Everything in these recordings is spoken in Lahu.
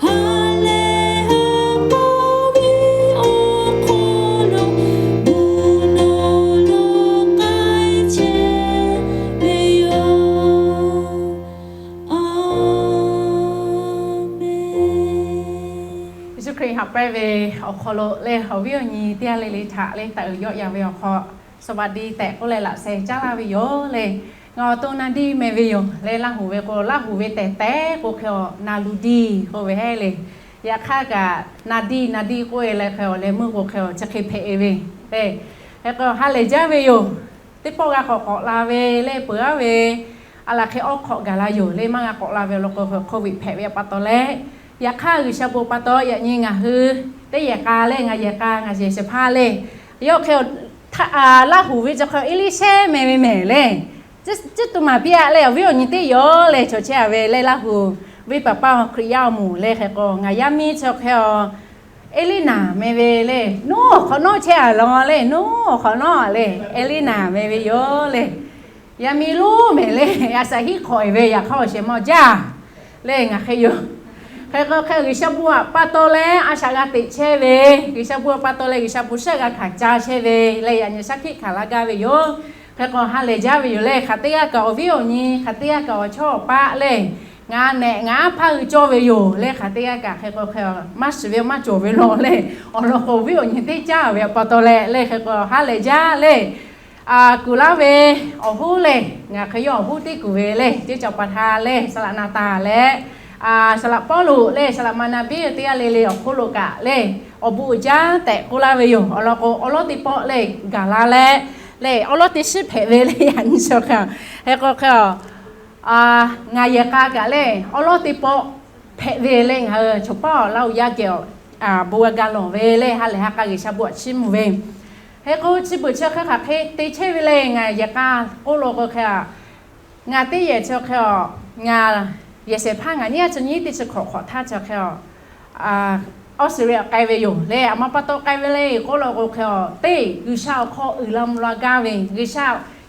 Ha lehˬ ha k'oˆ ve awˬ hk'aw lo, mvuhˇ naw lo k'ai chehˇ ve yoˬ. Aˍmenˍ. Yeˍsuˆ Hkriꞈ haꞈ pehnˇ ve awˬ hk'aw lo lehˬ, awˬ viˉ awˬ nyi teˇ g'aˇ le le htaꞈ lehˬ, taˍ uiˍ yawˆ yan ve awˬ hk'aw, สวัสดี tehꞈ k'oˆ leh laꞈ sheh caˉ laˇ ve yoˬ lehˬ. Ngaˬ awˬ to Naˍdiˆ meh ve yoˬ lehˬ, Laˇ huˍ ve k'o, Laˇ huˍ ve tehˬ tehˉ k'o hk'e a, Naˍluˍdiˆ k'oˆ ve heˆ lehˬ. Yaꞈ hk'aˇ kaꞈ Naˍdiˆ, Naˍdiˆ k'oˆ e leh hk'e a lehˬ, meuˇ k'o hk'e a chi hk'e hpehꞈ e ve lehˬ. Hk'e k'o ha lehˬ jaˇ ve yoˬ. Teˇ pawˆ g'a k'awꞈ k'awꞈ la ve lehˬ, peuˬ aˉ ve a laˬ hk'e awˉ hk'awꞈ gaˬ la yoˬ lehˬ, maˇ g'a k'awꞈ la ve awˬ lawn k'o, hk'e COVID hpehꞈ ve pa taw leh, yaꞈ hk'aˇ G'uiˬsha bon pa taw yaꞈ nyi ngaˬ hui teˇ yehˬ k'a lehˬ, ngaˬ yehˬ k'a ngaˬ yehˬ shehˍ hpaˇ lehˬ, yawˇ hk'e Laˇ huˍ ve chi hk'e Eˇliˇshehˇ meh ve mehˍ lehˬ, ciˉ tuˬ maˍ piˇ aꞈ lehˬ, awˬ viˉ awˬ nyi teˇ yawˬ lehˬ, chaw chehˇ a ve lehˬ, Laˇ huˍ venˇ paˍ paˇ Hkriꞈ yaˇ awˬ moˍ lehˬ, hk'e k'o ngaˬ yaˇ miˇ chi hk'e a Eˇliˇnaˍ meh ve lehˬ, nawˉ awˬ hk'awꞈ nawˉ chehˇ a law lehˬ, nawˉ awˬ hk'awꞈ nawˉ lehˬ, Eˇliˇnaˍ meh ve yoˬ lehˬ. Yaˇ miˇ lonˉ mehˍ lehˬ, a shaꞈ hiˆ hk'awꞈ e ve yaꞈ hk'aˇ awˬ shehˍ ma jaˇ lehˬ, ngaˬ hk'e yoˬ. Hk'e k'o hk'e G'uiˬsha bon htaꞈ pa taw leh a shaꞈ g'a teꞈ chehˇ ve, G'uiˬsha bon htaꞈ pa taw leh G'uiˬsha bon shaˉ g'a hkanˍ ca chehˇ ve lehˬ, yaꞈ nyi shaˉ hkiˆ hkanˍ laˇ gaˇ ve yoˬ. Hk'e k'o ha lehˬ jaˇ ve yoˬ lehˬ, hk'aˬ teˇ g'aˇ kaꞈ awˬ viˉ awˬ nyi, hk'aˬ teˇ g'aˇ kaꞈ awˬ chawˇ awˬ paˆ lehˬ, ngaˬ nehꞈ ngaˬ hpaˇ hui cawˇ ve yoˬ lehˬ, hk'aˬ teˇ g'aˇ kaꞈ hk'e k'o hk'e maˇ shiˍ ve maˇ cawˬ ve law lehˬ, awˬ lawn k'o awˬ viˉ awˬ nyi teˇ caˉ ve pa taw leh lehˬ, hk'e k'o ha lehˬ jaˇ lehˬ, kuˬ laˇ ve awˬ hoˉ lehˬ, ngaˬ hk'e yawˇ awˬ hoˉ teˇ kuˬ ve lehˬ, teˇ caw pa htaˇ lehˬ, saˍlaꞈ Naˍtaˍ leh saˍlaꞈ Pawˇluꞈ lehˬ, saˍlaꞈ Maˍnaˍbiˆ teˇ g'aˇ le le awˬ hk'oˆ lo kaꞈ lehˬ, awˬ bon uiˍ jaˇ tehꞈ k'oˆ laˇ ve yoˬ. Awˬ lawn k'o, awˉ lawˉ teˇ pawˆ lehˬ gaˬ la leh, lehˬ awˉ lawˉ teˇ shiˉ hpehꞈ ve lehˬ, yaꞈ nyi chi hk'e, hk'e k'o hk'e a ngaˬ yehˬ k'a kaꞈ lehˬ, awˉ lawˉ teˇ pawˆ hpehꞈ ve lehˬ, ngaˬ hui chaw paˉ awˬ laˇ uiˍ yaˇ geh awˬ bon g'a ga lawˬ ve lehˬ, ha lehˬ ha k'a G'uiˬsha bon htaꞈ chiˇ mvuh ve. Hk'e k'o chi beuꞈ chi hk'e hk'aˬ hk'e te chehˇ ve lehˬ, ngaˬ yehˬ k'a k'oˆ lo k'o hk'e a, ngaˬ teˇ yehˬ chi hk'e a, ngaˬ yehˬ shehˍ hpaˇ ngaˬ nyiˇ g'aˇ chi nyiˇ teˇ chi hk'awꞈ hk'awꞈ htaˇ chi hk'e a, Australia k'ai ve yoˬ lehˬ, aˬ ma pa taw k'ai ve le k'oˆ lo k'o hk'e a, teˇ G'uiˬsha awˬ hk'aw uiˍ la mvuh la gaˇ ve, G'uiˬsha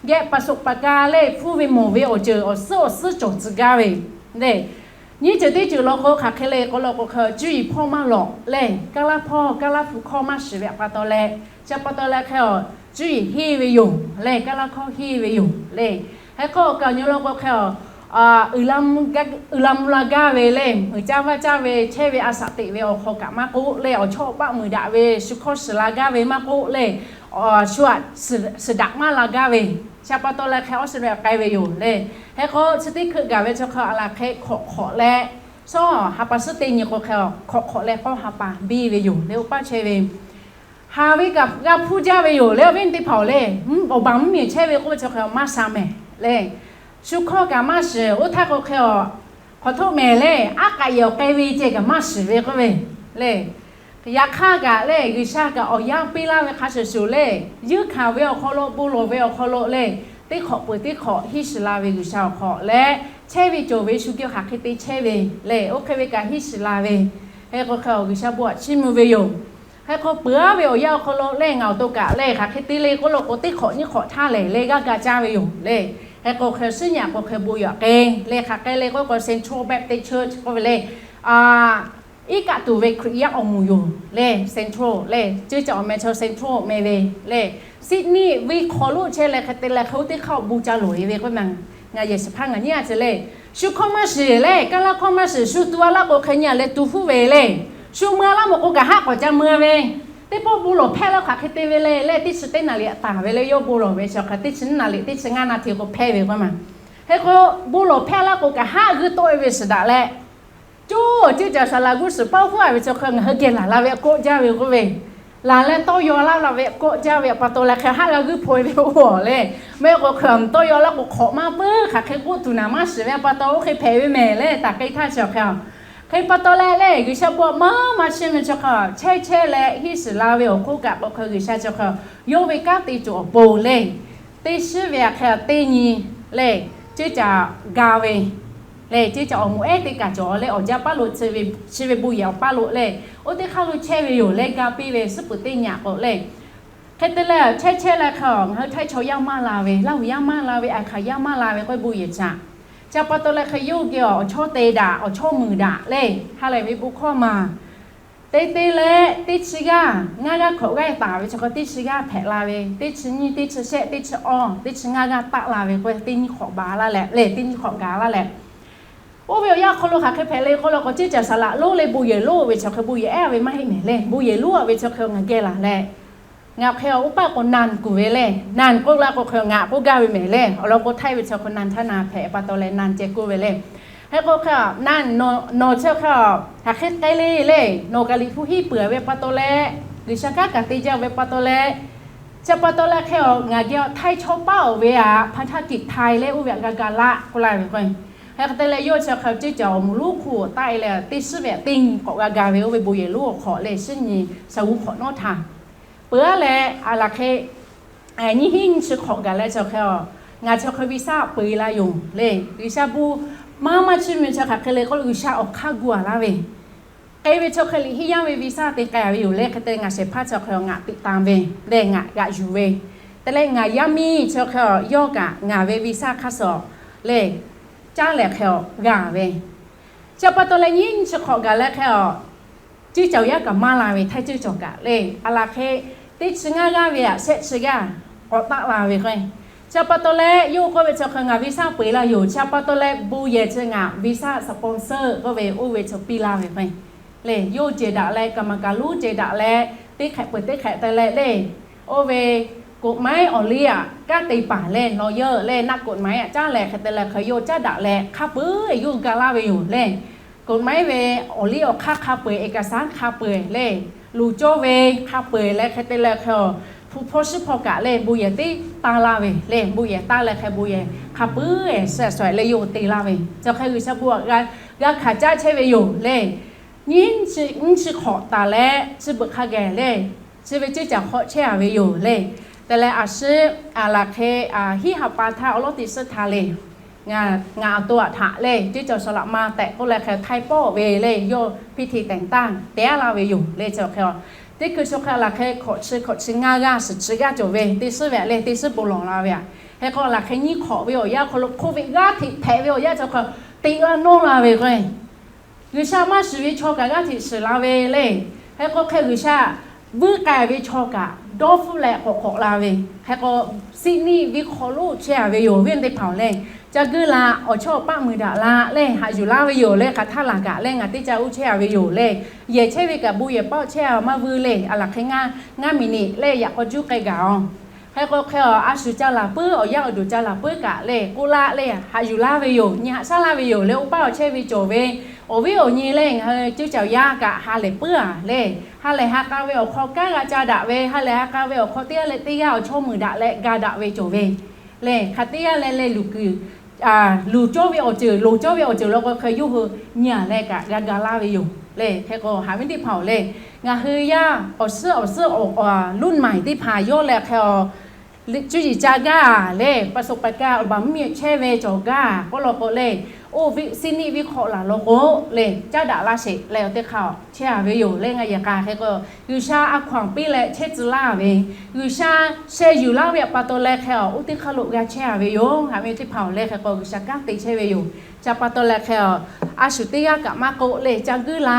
geh paˍ shoꞈ paˍ ka lehˬ hpuˇ ve mawˬ ve awˬ ceuˬ awˬ suhˉ awˬ suhˉ cawˬ tcuh gaˇ ve lehˬ, nyiˇ ceuˬ teˇ ceuˬ law k'o hk'aˬ hk'e le k'oˆ lo k'o hk'e a, cuˇ yiˍ hpawˇ maˇ lawꞈ lehˬ, Kaˇlaˇ hpawˇ Kaˇlaˇ hpu hkawˇ maˇ shiˍ ve pa taw leh, chi pa taw leh hk'e a, cuˇ yiˍ henˇ ve yoˬ lehˬ, Kaˇlaˇ hkawˇ henˇ ve yoˬ lehˬ. Hk'e k'o awˬ kaˍ awˬ nyi law k'o hk'e a, uiˍ la mvuh la gaˇ ve lehˬ, muiˬ caˇ vaˇ caˇ ve chehˇ ve a shaꞈ teꞈ ve awˬ hk'aw kaꞈ maˇ k'oˆ lehˬ, awˬ chawˇ awˬ paˆ muiˬ daꞈ ve shu hkawˇ shiˍ la gaˇ ve maˇ k'oˆ lehˬ, shu aꞈ shiˍ daꞈ maˇ la gaˇ ve, chi pa taw leh hk'e Australia k'ai ve yoˬ lehˬ. Hk'e k'o chi teˇ hkui gaˬ ve chi hk'e a laˬ hk'e hk'awꞈ hk'awꞈ leh, shawˉ ha pa suhˉ teˇ nyi k'o hk'e a, hk'awꞈ hk'awꞈ leh k'awˇ ha pa biˇ ve yoˬ lehˬ, oˇ paˆ chehˇ ve haˍ ve kaꞈ g'a hpuˇ jaˇ ve yoˬ lehˬ, awˬ viˉ teˇ hpaˍ-oˬ lehˬ, awˬ baˬ mvuhˇmiˬ chehˇ ve k'oˆ ve chi hk'e a maˇ sha mehˍ lehˬ, shu hkawˇ kaꞈ maˇ shiˍ, oˇ htaˇ k'o hk'e a, hk'awꞈ htoˆ mehˍ lehˬ, aˉ k'aꞈ yehˬ awˬ k'ai ve ceh kaꞈ maˇ shiˍ ve k'oˆ ve lehˬ, yaꞈ hk'aˇ kaꞈ lehˬ, G'uiˬsha kaꞈ awˬ yanˇ piˇ laˇ ve hk'a shuˍ shuˍ lehˬ, yeunˇ hkanˍ ve awˬ hk'aw lo, bon lawˬ ve awˬ hk'aw lo lehˬ, teˇ hk'awꞈ peuˬ teˇ hk'awꞈ hiˇ shiˍ la ve G'uiˬsha awˬ hk'aw leh, chehˇ ve cawˬ ve shu geh hk'aˬ hk'e te chehˇ ve lehˬ, oˇ hk'e ve kaꞈ hiˇ shiˍ la ve, hk'e k'o hk'e a G'uiˬsha bon htaꞈ chiˇ mvuh ve yoˬ. Hk'e k'o peuˬ aˉ ve awˬ yanˇ awˬ hk'aw lo lehˬ, ngaˬ awˬ to kaꞈ lehˬ hk'aˬ hk'e te le k'oˆ lo k'o, teˇ hk'awꞈ nyiˇ hk'awꞈ htaˇ lehˬ leh g'aˇ ga caˇ ve yoˬ lehˬ. Hk'e k'o hk'e suhˉ nyi aꞈ k'o hk'e bon yaꞈ k'e lehˬ, hk'aˬ hk'e le k'oˆ k'o Central Baptist Church k'oˆ ve lehˬ, iˉ kaˆ tuˬ ve Hkriꞈ yaˇ awˬ moˍ yoˬ lehˬ, Central lehˬ, ceˇ caˬ awˬ meh chaw Central meh ve lehˬ, Sydney venˇ hk'aw lo chehˇ leh hk'e te leh hk'e oˇ teˇ hk'aˇ awˬ bon ca loˍ e ve k'oˆ ve, ngaˬ yehˬ shehˍ hpaˇ ngaˬ nyiˇ g'aˇ ceh lehˬ, shu hkawˇ maˇ shiˍ lehˬ, Kaˇlaˇ hkawˇ maˇ shiˍ, shu tu a laˇ k'o hk'e nyi a leh tu hpuˇ ve lehˬ, shu mui a laˇ mawˬ k'o kaꞈ haˆ k'awꞈ ca mui ve, teˇ pawˆ bon lawˬ hpehˇ laˇ hk'aˬ hk'e te ve le lehˬ, teˇ chi teˇ naˍ liꞈ taˍ ve lehˬ, yawˇ bon lawˬ ve chi hk'e teˇ chi naˍ liꞈ teˇ chi ngaˇ naˍ liꞈ k'o hpehˇ ve k'o maˬ. Hk'e k'o bon lawˬ hpehˇ laˇ k'o kaꞈ haˆ g'uiˇ tawˆ e ve shiˍ daꞈ leh, coˇ ceˇ caˬ saˍ laꞈ g'uˇ suhˍ paoˇ hpuˇ a ve chi hk'e ngaˬ hui geh laˬ la ve kawˆ jaˇ ve k'oˆ ve, laˬ leh tawˇ yaw laˇ la ve kawˆ jaˇ ve pa taw leh hk'e haˆ g'a g'uiˇ hpaw e ve oˇ lehˬ, mehˆ k'o hk'e tawˇ yaw laˇ k'o hk'awꞈ maˇ peuˬ, hk'aˬ hk'e k'oˆ tuˬ naˍ maˇ shiˍ ve pa taw oˇ hk'e hpehꞈ ve mehˍ lehˬ, taˍ k'e htaˇ chi hk'e a. Hk'e pa taw leh lehˬ, G'uiˬsha bon maˇ maˇ chiˇ mvuh chi hk'e chehˇ chehˇ leh hiˇ shiˍ la ve awˬ hk'oˆ kaꞈ k'o hk'e G'uiˬsha chi hk'e yawˇ ve kanˉ te cawˬ awˬ pon lehˬ, teˇ shiˉ ve aꞈ hk'e teˇ nyi lehˬ, ceˇ caˬ ga ve lehˬ, ceˇ caˬ awˬ moˍ ehˉ teˇ kaˬ cawˬ leh awˬ jaˇ paˉ lo chi ve bon yehˬ awˬ paˇ lo lehˬ, oˇ teˇ hk'aˇ lo chehˇ ve yoˬ leh ga piˇ ve suhˉ peuˬ teˇ nyi aꞈ k'o lehˬ, hk'e te leh chehˇ chehˇ leh hk'e ngaˬ hui Htaiˇ chaw yaˇ maˇ la ve, Laˇ huˍ yaˇ maˇ la ve, Aˬ hkaˍ yaˇ maˇ la ve k'oˆ ve bon yehˬ caꞈ Chi pa taw leh hk'e yawˇ geh awˬ chawˇ te daꞈ, awˬ chawˇ muiˬ daꞈ le. Ha lehˬ ve bon hkawˇ maˬ, te te leh teˇ chi g'aˇ ngaˇ g'aˇ hkawꞈ g'aˇ taˍ ve chaw hk'e teˇ chi g'aˇ hpehꞈ la ve, teˇ chi nyiˇ, teˇ chi shehˆ, teˇ chi awˇ, teˇ chi ngaˇ g'aˇ taˆ la ve k'o, teˇ nyiˇ hk'awꞈ gaˬ laˇ leh le, teˇ nyiˇ hk'awꞈ gaˬ laˇ leh, oˇ ve awˬ yanˇ awˬ hk'aw lo hk'aˬ hk'e hpehꞈ le k'oˆ la k'o, ceˇ caˬ saˍ laꞈ lonˉ leh bon yehˬ lonˉ ve chaw hk'e bon yehˬ ehˉ ve maˇ heˆ mehˍ le. Bon yehˬ lonˉ ve chaw hk'e ngaˬ geh laˬ leh, ngaˬ hk'e awˬ oˇ paˆ k'o นาน kuˬ ve le. นาน k'oˆ la k'o hk'e ngaˬ k'oˆ gaˇ ve mehˍ le. Awˬ lawn k'o Htaiˇ ve chaw hk'e นาน htaˇ na hpehꞈ pa taw leh นาน ceh k'oˆ ve le. Hk'e k'o hk'e, nawˬ chi hk'e hk'aˬ hk'e k'ai le le, nawˬ kaꞈ Liꞈ hpu hiˉ peuˬ ve pa taw leh, G'uiˬsha kanˉ kaꞈ te jaˇ ve pa taw leh, chi pa taw leh hk'e ngaˬ geh Htaiˇ chaw paˉ oˬ ve aꞈ พันธกิจไทย leh oˇ ve aꞈ g'a ga laˆ k'oˆ laˇ ve k'o, hk'e hk'e te leh yawˇ chi hk'e ceˇ caˬ awˬ moˍ lonˉ hk'oˆ taˆ e leh teˇ shiˉ ve teˇ nyi hk'awꞈ g'a ga ve oˇ ve bon yehˬ lonˉ awˬ hk'awꞈ leh shiˉ nyi shaˍ hu hk'awꞈ nawˉ htaꞈ peuˬ a leh, aˬ laˬ hk'e nyiˇ hinˉ nyiˇ chi hk'awꞈ gaˬ leh chi hk'e ngaˬ chi hk'e visa peu e la yoˬ le. G'uiˬsha bon maˇ maˇ chiˇ mvuh ve chi hk'aˬ hk'e le k'oˆ, G'uiˬsha awˬ hk'aˇ gu a laˇ ve k'ai ve chaw hk'e Liꞈ henˇ yaˇ ve visa te k'ai ve yoˬ le. Hk'e te ngaˬ shehˍ hpaˇ chi hk'e ngaˬ tiꞈ tan ve le, ngaˬ g'aꞈ yuˬ ve te leh ngaˬ yaˇ miˇ chi hk'e yawˇ kaꞈ ngaˬ ve visa hk'aˇ suh le caˉ lehˬ hk'e g'a ve. Chi pa taw leh nyiˇ nyi chi hk'awꞈ gaˬ leh hk'e a, ceˇ caˬ yaˇ kaꞈ maˇ la ve, Htaiˇ ceˇ caˬ kaꞈ le, aˬ laˬ hk'e teˇ chi ngaˇ g'aˇ ve aꞈ shehˆ chi g'aˇ k'awꞈ taˆ la ve k'o, chi pa taw leh yawˇ k'oˆ ve chi hk'e ngaˬ visa peu e la yoˬ. Chi pa taw leh bon yehˬ chi ngaˬ visa sponsor k'oˆ ve oˇ ve chi piˇ laˇ ve k'o le, yawˇ cehˬ daꞈ leh, kaꞈ maˍ kaꞈ lonˉ cehˬ daꞈ leh, teˇ hk'ehꞈ peuˬ teˇ hk'ehꞈ te leh le, oˇ ve k'oꞈ maiˉ awˬ liˇ aꞈ kanˉ te paˍ leh lawyer leh naˆ k'oꞈ maiˉ aꞈ caˉ leh hk'e te leh hk'e yawˇ caˉ daꞈ leh hk'a peu-eˬ yawˇ ga laˇ ve yoˬ le. K'oꞈ maiˉ ve awˬ liˇ awˬ hk'aˇ hk'a peu-eˬ, เอกสาร hk'a peu-eˬ le, loˍ cawˇ ve hk'a peu-eˬ leh hk'e te leh hk'e a, hpu hpawˇ shiˉ hpawˇ kaꞈ le bon yehˬ teˇ taˇ laˇ ve le, bon yehˬ taˇ leh hk'e bon yehˬ hk'a peu-eˬ suh suh leh yawˇ te laˇ ve, chi hk'e G'uiˬsha bon g'a hkanˍ caˇ chehˇ ve yoˬ le. Nyiˇ nyiˇ chi hk'awꞈ taˍ leh chi beuꞈ hk'a geh le, chi ve ceˇ caˬ hk'aw chehˇ a ve yoˬ le. Te leh a shu aˬ laˬ hk'e hiˉ ha pa htaˇ awˬ lawˉ teˇ suhˉ htaˇ le, ngaˬ awˬ to aꞈ htaꞈ le ceˇ caˬ saˍ laꞈ ma tehꞈ k'oˆ leh hk'e Htaiˇ pawˆ ve le, yawˇ พิธีแต่งตั้ง te a laˇ ve yoˬ le. Chi hk'e a, teˇ hkui chi hk'e laˬ hk'e hkawꞈ chi hkawꞈ chi ngaˇ g'aˇ suhˍ chi g'aˇ cawˬ ve teˇ suhˉ ve aꞈ le teˇ suhˉ bon lawˬ la ve aꞈ. Hk'e k'o laˬ hk'e nyiˇ hk'awꞈ ve awˬ yanˇ hk'aw lo hk'oˆ ve g'aˇ hteꞈ hpehꞈ ve awˬ yanˇ chi hk'e teꞈ la nawˇ la ve k'o, G'uiˬsha maˇ shiˍ ve chaw kaꞈ g'aˇ hteꞈ shiˍ la ve le. Hk'e k'o hk'e G'uiˬsha vuiˇ k'ai ve chaw kaꞈ dawˇ hpfuhˆ leh k'awꞈ k'awꞈ la ve. Hk'e k'o, Sydney venˇ hk'aw lo chehˇ a ve yoˬ. Viˉ teˇ hpaˍ-oˬ le, ca guiˇ la, awˬ chawˇ awˬ paˆ muiˬ daꞈ la le, haꞈ yuˬ laˇ ve yoˬ le. Hk'aˬ htaˇ laˬ kaꞈ le ngaˬ teˇ ca uˇ chehˇ a ve yoˬ le. Yehˬ chehˇ ve kaꞈ bon yehˬ paˆ chehˇ a maˇ vuiˇ le. Aˬ laˬ hk'e ngaˇ miˬ niꞈ le yaꞈ k'aw juˇ k'ai gaˬ-oˬ. Hk'e k'o hk'e a, a shu ca laˬ puiˉ awˬ yanˇ awˬ duˬ ca laˬ puiˉ kaꞈ le k'oˆ laˇ le, haꞈ yuˬ laˇ ve yoˬ. Nyi haꞈ shaˉ laˇ ve yoˬ le. Oˇ paˆ awˬ chehˇ ve cawˬ ve awˬ viˉ awˬ nyi le, ngaˬ hui ceˇ caˬ yaˇ kaꞈ ha lehˬ puiˉ a le. Ha lehˬ ha k'a ve awˬ hk'aw kanˉ g'a ca daꞈ ve, ha lehˬ ha k'a ve awˬ hk'aw teˇ g'aˇ leh teˇ g'aˇ awˬ chawˇ muiˬ daꞈ leh ga daꞈ ve cawˬ ve le. Hk'aˬ teˇ g'aˇ leh leh luˬ kuiˬ luˬ cawˇ ve awˬ ceuˬ, loˍ cawˇ ve awˬ ceuˬ law k'o hk'e yawˇ hui nyi a leh kaꞈ g'a ga laˇ ve yoˬ le. Hk'e k'o haꞈ ve teˇ hpaˍ-oˬ le, ngaˬ hui yaˇ awˬ suhˉ awˬ suhˉ รุ่นใหม่ teˇ hpaˍ yawˇ leh hk'e a, cuˇ yiˍ ca gaˇ le, ประสบการณ์ awˬ baˬ mvuhˇmiˬ chehˇ ve cawˬ gaˇ k'oˆ law k'o le, oˇ Sydney venˇ hk'aw laˬ law k'o le, caˉ daꞈ laˇ sheˍ leh awˬ teˇ hk'aˇ chehˇ a ve yoˬ le. Ngaˬ yehˬ k'a hk'e k'o, G'uiˬsha a hkaw-anˬ piˇ leh chehˇ tcuh laˇ ve, G'uiˬsha sheh yuˬ laˇ ve pa taw leh hk'e a, oˇ teˇ hk'aˇ lo g'a chehˇ a ve yoˬ. Haꞈ ve teˇ hpaˍ-oˬ le, hk'e k'o G'uiˬsha kanˉ te chehˇ ve yoˬ. Ca pa taw leh hk'e a, a shu teˇ g'aˇ kaꞈ maˇ k'oˆ le, ca guiˇ la,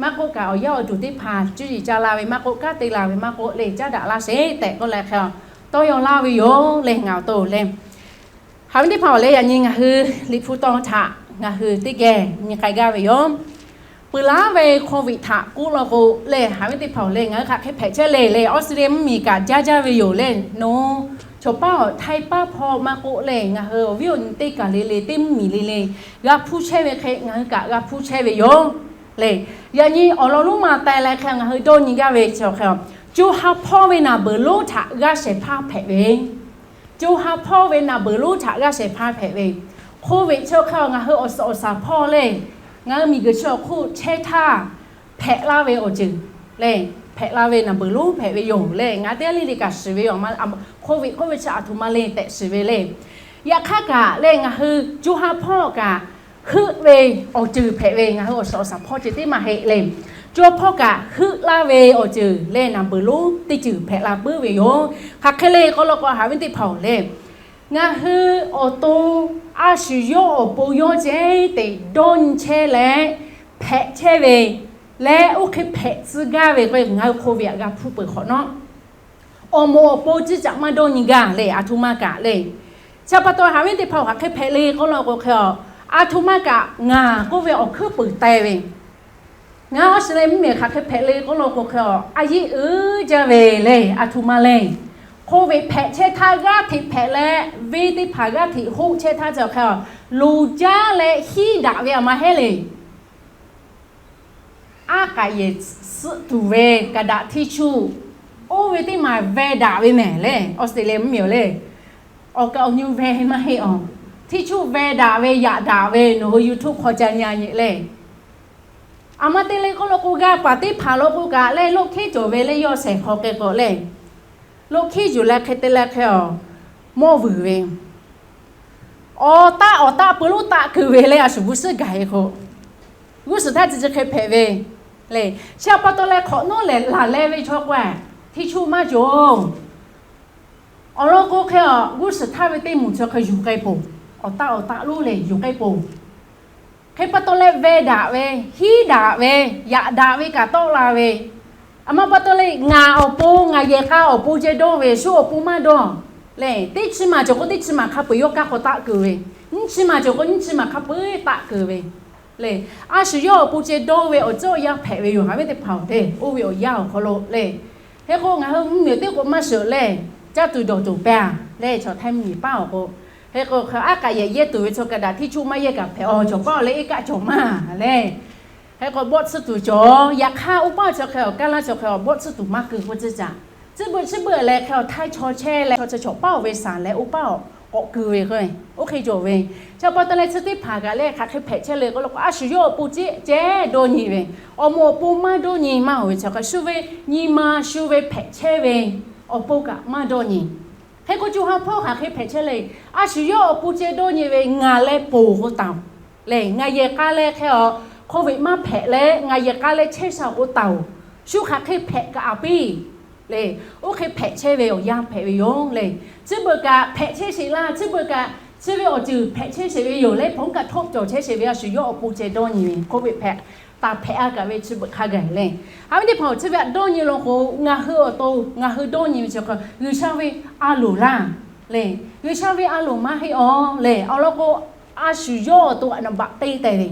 maˇ k'oˆ kaꞈ awˬ yanˇ awˬ duˬ teˇ hpaˍ cuˇ yiˍ ca la ve maˇ k'oˆ, kanˉ te la ve maˇ k'oˆ le, caˉ daꞈ laˇ sheˍ tehꞈ k'oˆ leh hk'e a, tawˇ yaw laˇ ve yoˬ le. Ngaˬ awˬ to le, haꞈ ve teˇ hpaˍ-oˬ le, yaꞈ nyi ngaˬ hui Liꞈ hpu taw htaꞈ ngaˬ hui teˇ geh nyi k'ai gaˇ ve yoˬ. Peuˬ laˉ ve โควิด htaꞈ k'oˆ law k'o le, haꞈ ve teˇ hpaˍ-oˬ le, ngaˬ hui hk'aˬ hk'e hpehꞈ chehˇ le le, Australia mvuhˇmiˬ kaꞈ jaˇ jaˇ ve yoˬ le. Nawˬ hui chaw paˉ awˬ Htaiˇ paˉ hpawˇ maˇ k'oˆ le, ngaˬ hui awˬ viˉ awˬ nyi teˇ kaˬ le le, teˇ mvuhˇmiˬ le le, g'a hpuˇ chehˇ ve hk'e ngaˬ hui kaꞈ g'a hpuˇ chehˇ ve yoˬ le. Yaꞈ nyi awˬ lawn lonˉ ma teh leh hk'e ngaˬ hui dawˇ nyi gaˇ ve chi hk'e a, co ha hpawˇ ve naˬ beuˬ lonˉ htaꞈ g'aˇ shehˍ hpaˇ hpehꞈ ve co ha hpawˇ ve naˬ beuˬ lonˉ htaꞈ g'aˇ shehˍ hpaˇ hpehꞈ ve, โควิด chi hk'e ngaˬ hui awˬ suhˍ awˬ shaˍ hpawˇ le, ngaˬ hui miˬguiˬ chi awˬ hk'oˆ chehˇ htaˇ hpehꞈ laˇ ve awˬ ceuˬ le, hpehꞈ la ve naˬ beuˬ lonˉ hpehꞈ ve yoˬ le. Ngaˬ teˇ g'aˇ le le kaꞈ shiˍ ve yoˬ. โควิด k'oˆ ve chi aˬ htoꞈ ma le tehꞈ shiˍ ve le. Yaꞈ hk'aˇ kaꞈ le ngaˬ hui co ha hpawˇ kaꞈ heuˆ ve awˬ ceuˬ hpehꞈ ve, ngaˬ hui awˬ suhˍ awˬ shaˍ hpawˇ ceh tiˉ maˇ heˆ le. Co ha hpawˇ kaꞈ heuˆ laˇ ve awˬ ceuˬ le naˬ beuˬ lonˉ teˇ ceuˬ hpehꞈ la puiˉ ve yoˬ. Hk'aˬ hk'e le k'oˆ law k'o haꞈ ve teˇ hpaˍ-oˬ le, Ngaˬ hui awˬ to a shu yawˇ awˬ pon yawˇ ceh teꞈ dawˇ nyi chehˇ leh hpehꞈ chehˇ ve leh, oˇ hk'e hpehꞈ tcuh gaˇ ve k'o, ngaˬ hui hk'oˆ ve aꞈ g'a hpuˇ peuˬ hk'awꞈ nawˉ, awˬ moˍ awˬ pon ciˇ caꞈ maˇ dawˇ nyi gaˇ le, aˬ htoꞈ ma kaꞈ le. Chi pa taw haꞈ viˉ teˇ hpaˍ-oˬ, hk'aˬ hk'e hpehꞈ le k'oˆ law k'o hk'e a, aˬ htoꞈ ma kaꞈ ngaˬ k'oˆ ve awˬ hkuiˉ puiˍ teh ve, ngaˬ awˬ shiˍ leh mvuhˇmiˬ hk'aˬ hk'e hpehꞈ le k'oˆ law k'o hk'e a, a yeˇ uiˍ jaˇ ve le, aˬ htoꞈ ma le. Hk'oˆ ve hpehꞈ chehˇ htaˇ g'aˇ hteꞈ hpehꞈ leh, venˇ teˇ hpaˍ g'aˇ hteꞈ hoˆ chehˇ htaˇ cawˬ hk'e a, loˍ jaˇ leh hiˉ daꞈ ve aˬ ma heˉ le. Aˉ k'aꞈ yehˬ suhˆ tuˬ ve kaꞈ daꞈ hteˇ chuˇ, oˇ ve teˇ maˬ veh daꞈ ve mehˍ le, Australia mvuhˇmiˬ le. Awˬ kaˍ awˬ nyi veh maˇ heˆ awˬ. Hteˇ chuˇ veh daꞈ ve, yaꞈ daꞈ ve, nawˬ hui YouTube hk'aw ca nyi a nyi le. Aˬ ma te le k'oˆ law k'o, g'a paˍ teˇ hpaˍ law k'o kaꞈ le, loˆ hkiˉ cawˬ ve le, yawˇ shehˍ hk'aw k'ai k'awꞈ le. Loˆ hkiˉ yuˬ leh hk'e te leh hk'e a, mawˇ vuiˬ ve, awˬ taˆ awˬ taˆ peu loˉ taˆ keu ve le, a shu bvuhꞈ suhˉ gaˬ e k'o, g'uˇ suhˍ htaˇ chi chi hk'e hpehꞈ ve le. Chi pa taw leh hk'awꞈ nawˉ lehˬ, laˬ leh ve chaw k'o, hteˇ chuˇ maˇ cawˬ. Awˬ lawn k'o hk'e a, g'uˇ suhˍ htaˇ ve teˇ moˍ chi hk'e yuˬ k'ai poˬ, awˬ taˆ awˬ taˆ loˉ lehˬ yuˬ k'ai poˬ. Hk'e pa taw leh veh daꞈ ve, hiˉ daꞈ ve, yaꞈ daꞈ ve kaꞈ tawˆ la ve, aˬ ma pa taw le, ngaˬ awˬ pon, ngaˬ yehˬ k'a awˬ pon ceh dawˇ ve, shu awˬ pon maˇ dawˇ le. Teˇ chi maˬ cawˬ k'o teˇ chi maˬ hk'a peu-eˬ yawˇ kaˇ hk'aw taˆ keu ve, nyiˇ chi maˬ cawˬ k'o nyiˇ chi maˬ hk'a peu-eˬ taˆ keu ve le. A shu yawˇ awˬ pon ceh dawˇ ve awˬ ceuˬ awˬ yanˇ hpehꞈ ve yoˬ, haꞈ viˉ teˇ hpaˍ-oˬ, te oˇ ve awˬ yanˇ awˬ hk'aw lo le. Hk'e k'o ngaˬ hui mvuhˇmiˬ teˇ k'o maˇ shuˍ le, caˇ tuˬ dawˬ tuˬ pehˬ a le, chaw htaiˇ mvuhˇmiˬ paˉ awˬ k'o. Hk'e k'o hk'e aˉ k'aꞈ yehˬ yehˇ tuˬ ve chaw kaꞈ daꞈ hteˇ chuˇ maˇ yehˇ kaꞈ hpehꞈ a, cawˬ paˉ awˬ leh iˉ kaˆ cawˬ maˇ le. Hk'e k'o bawˆ tsuhˇ tuˬ cawˬ, yaꞈ hk'aˇ oˇ paˉ chaw hk'e a, kaˇ laˇ chaw hk'e a, bawˆ tsuhˇ tuˬ maˇ keu k'oˆ tcuhˉ caꞈ. Tcuhˉ beuꞈ tcuhˉ beuꞈ leh hk'e a, htaiˇ chaw chehˇ leh chaw chi cawˬ paˉ awˬ ve saˍ leh oˇ paˉ awˬ k'awꞈ keu ve k'o, oˇ hk'e cawˬ ve. Chi pa taw leh chi teˇ hpaˍ kaꞈ le hk'aˬ hk'e hpehꞈ chehˇ le k'oˆ law k'o, a shu yawˇ awˬ pon ceh ceh dawˇ nyi ve, awˬ moˍ awˬ pon maˇ dawˇ nyi maˇ awˬ ve chi hk'e shu ve nyi ma shu ve hpehꞈ chehˇ ve awˬ pon kaꞈ maˇ dawˇ nyi. Hk'e k'o co ha hpawˇ hk'aˬ hk'e hpehꞈ chehˇ le, a shu yawˇ awˬ pon ceh dawˇ nyi ve, ngaˬ leh ponˬ k'o taˍ-oˬ le, ngaˬ yehˬ k'a leh hk'e a, hk'aw ve maˇ hpehꞈ leh ngaˬ yehˬ k'a leh chehˇ sha k'o taˍ-oˬ, shu hk'aˬ hk'e hpehꞈ kaꞈ a piˇ le. Oˇ hk'e hpehꞈ chehˇ ve awˬ yanˇ hpehꞈ ve yoˬ le. Chi beuꞈ kaꞈ hpehꞈ chehˇ sheˍ laˇ, chi beuꞈ kaꞈ chi ve awˬ ceuˬ hpehꞈ chehˇ sheˍ ve yoˬ le, hpawnˉ kaꞈ htawˆ cawˬ chehˇ sheˍ ve a shu yawˇ awˬ pon ceh dawˇ nyi ve, hk'oˆ ve hpehꞈ taˍ hpehꞈ a kaꞈ ve chi beuꞈ hk'a gaˬ le. Haꞈ ve teˇ hpaˍ-oˬ, chi ve htaꞈ dawˇ nyi law k'o, ngaˬ hui awˬ to ngaˬ hui dawˇ nyi ve chi hk'e G'uiˬsha ve a loˍ laˇ le. G'uiˬsha ve a loˍ maˇ heˆ a le. Awˬ lawn k'o, a shu yawˇ awˬ to htaꞈ naˍ baꞈ te tehꞈ ve,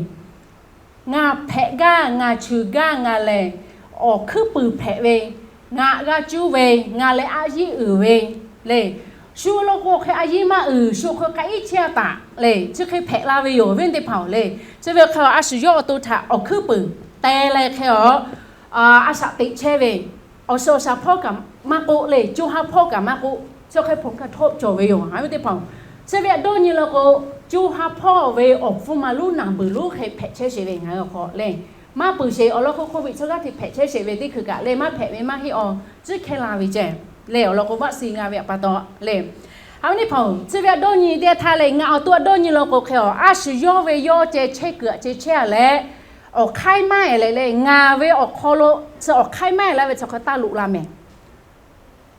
ngaˬ hpehꞈ gaˇ, ngaˬ cheuˬ gaˇ, ngaˬ lehˬ awˬ hkuiˉ puiˍ hpehꞈ ve, ngaˬ g'a cuˇ ve, ngaˬ lehˬ a yiˉ uiˍ ve le. Shu law k'o hk'e a yiˉ maˇ uiˍ, shu hk'e k'ai iˉ chehˇ a taꞈ le, chi hk'e hpehꞈ la ve yoˬ, viˉ teˇ hpaˍ-oˬ le. Chi ve hk'e a shu yawˇ awˬ to htaꞈ awˬ hkuiˉ puiˍ te leh hk'e a, a shaꞈ teꞈ chehˇ ve, awˬ shu awˬ shaˍ hpawˇ kaꞈ maˇ k'oˆ le, co ha hpawˇ kaꞈ maˇ k'oˆ, chi hk'e hpawnˉ kaꞈ htawˆ cawˬ ve yoˬ, haꞈ ve teˇ hpaˍ-oˬ. Chi ve htaꞈ dawˇ nyi law k'o, co ha hpawˇ ve awˬ hpfuhˇ ma lonˉ naˬ beuˬ lonˉ hk'e hpehꞈ chehˇ sheˍ ve ngaˬ hui awˬ hk'aw le. Maˇ peuˬ sheˍ, awˬ lawn k'o hk'oˆ ve chaw g'aˇ hteꞈ hpehꞈ chehˇ sheˍ ve teˇ hkui kaꞈ le, maˇ hpehꞈ ve maˇ heˆ a, tcuhˉ hkehˇ la ve ceh le. Awˬ lawn k'o vaˆ suh g'a ve pa taw le. Haꞈ ve teˇ hpaˍ-oˬ, chi ve htaꞈ dawˇ nyi teˇ htaˇ le, ngaˬ awˬ to htaꞈ dawˇ nyi law k'o hk'e a, a shu yawˇ ve yawˇ ceh chehˇ kuiˬ aꞈ ceh chehˇ a leh, awˬ hk'aiˉ maˇ e leh le, ngaˬ ve awˬ hk'aw lo chi awˬ hk'aiˉ maˇ e laˇ ve chi hk'e taˇ loꞈ la mehˍ.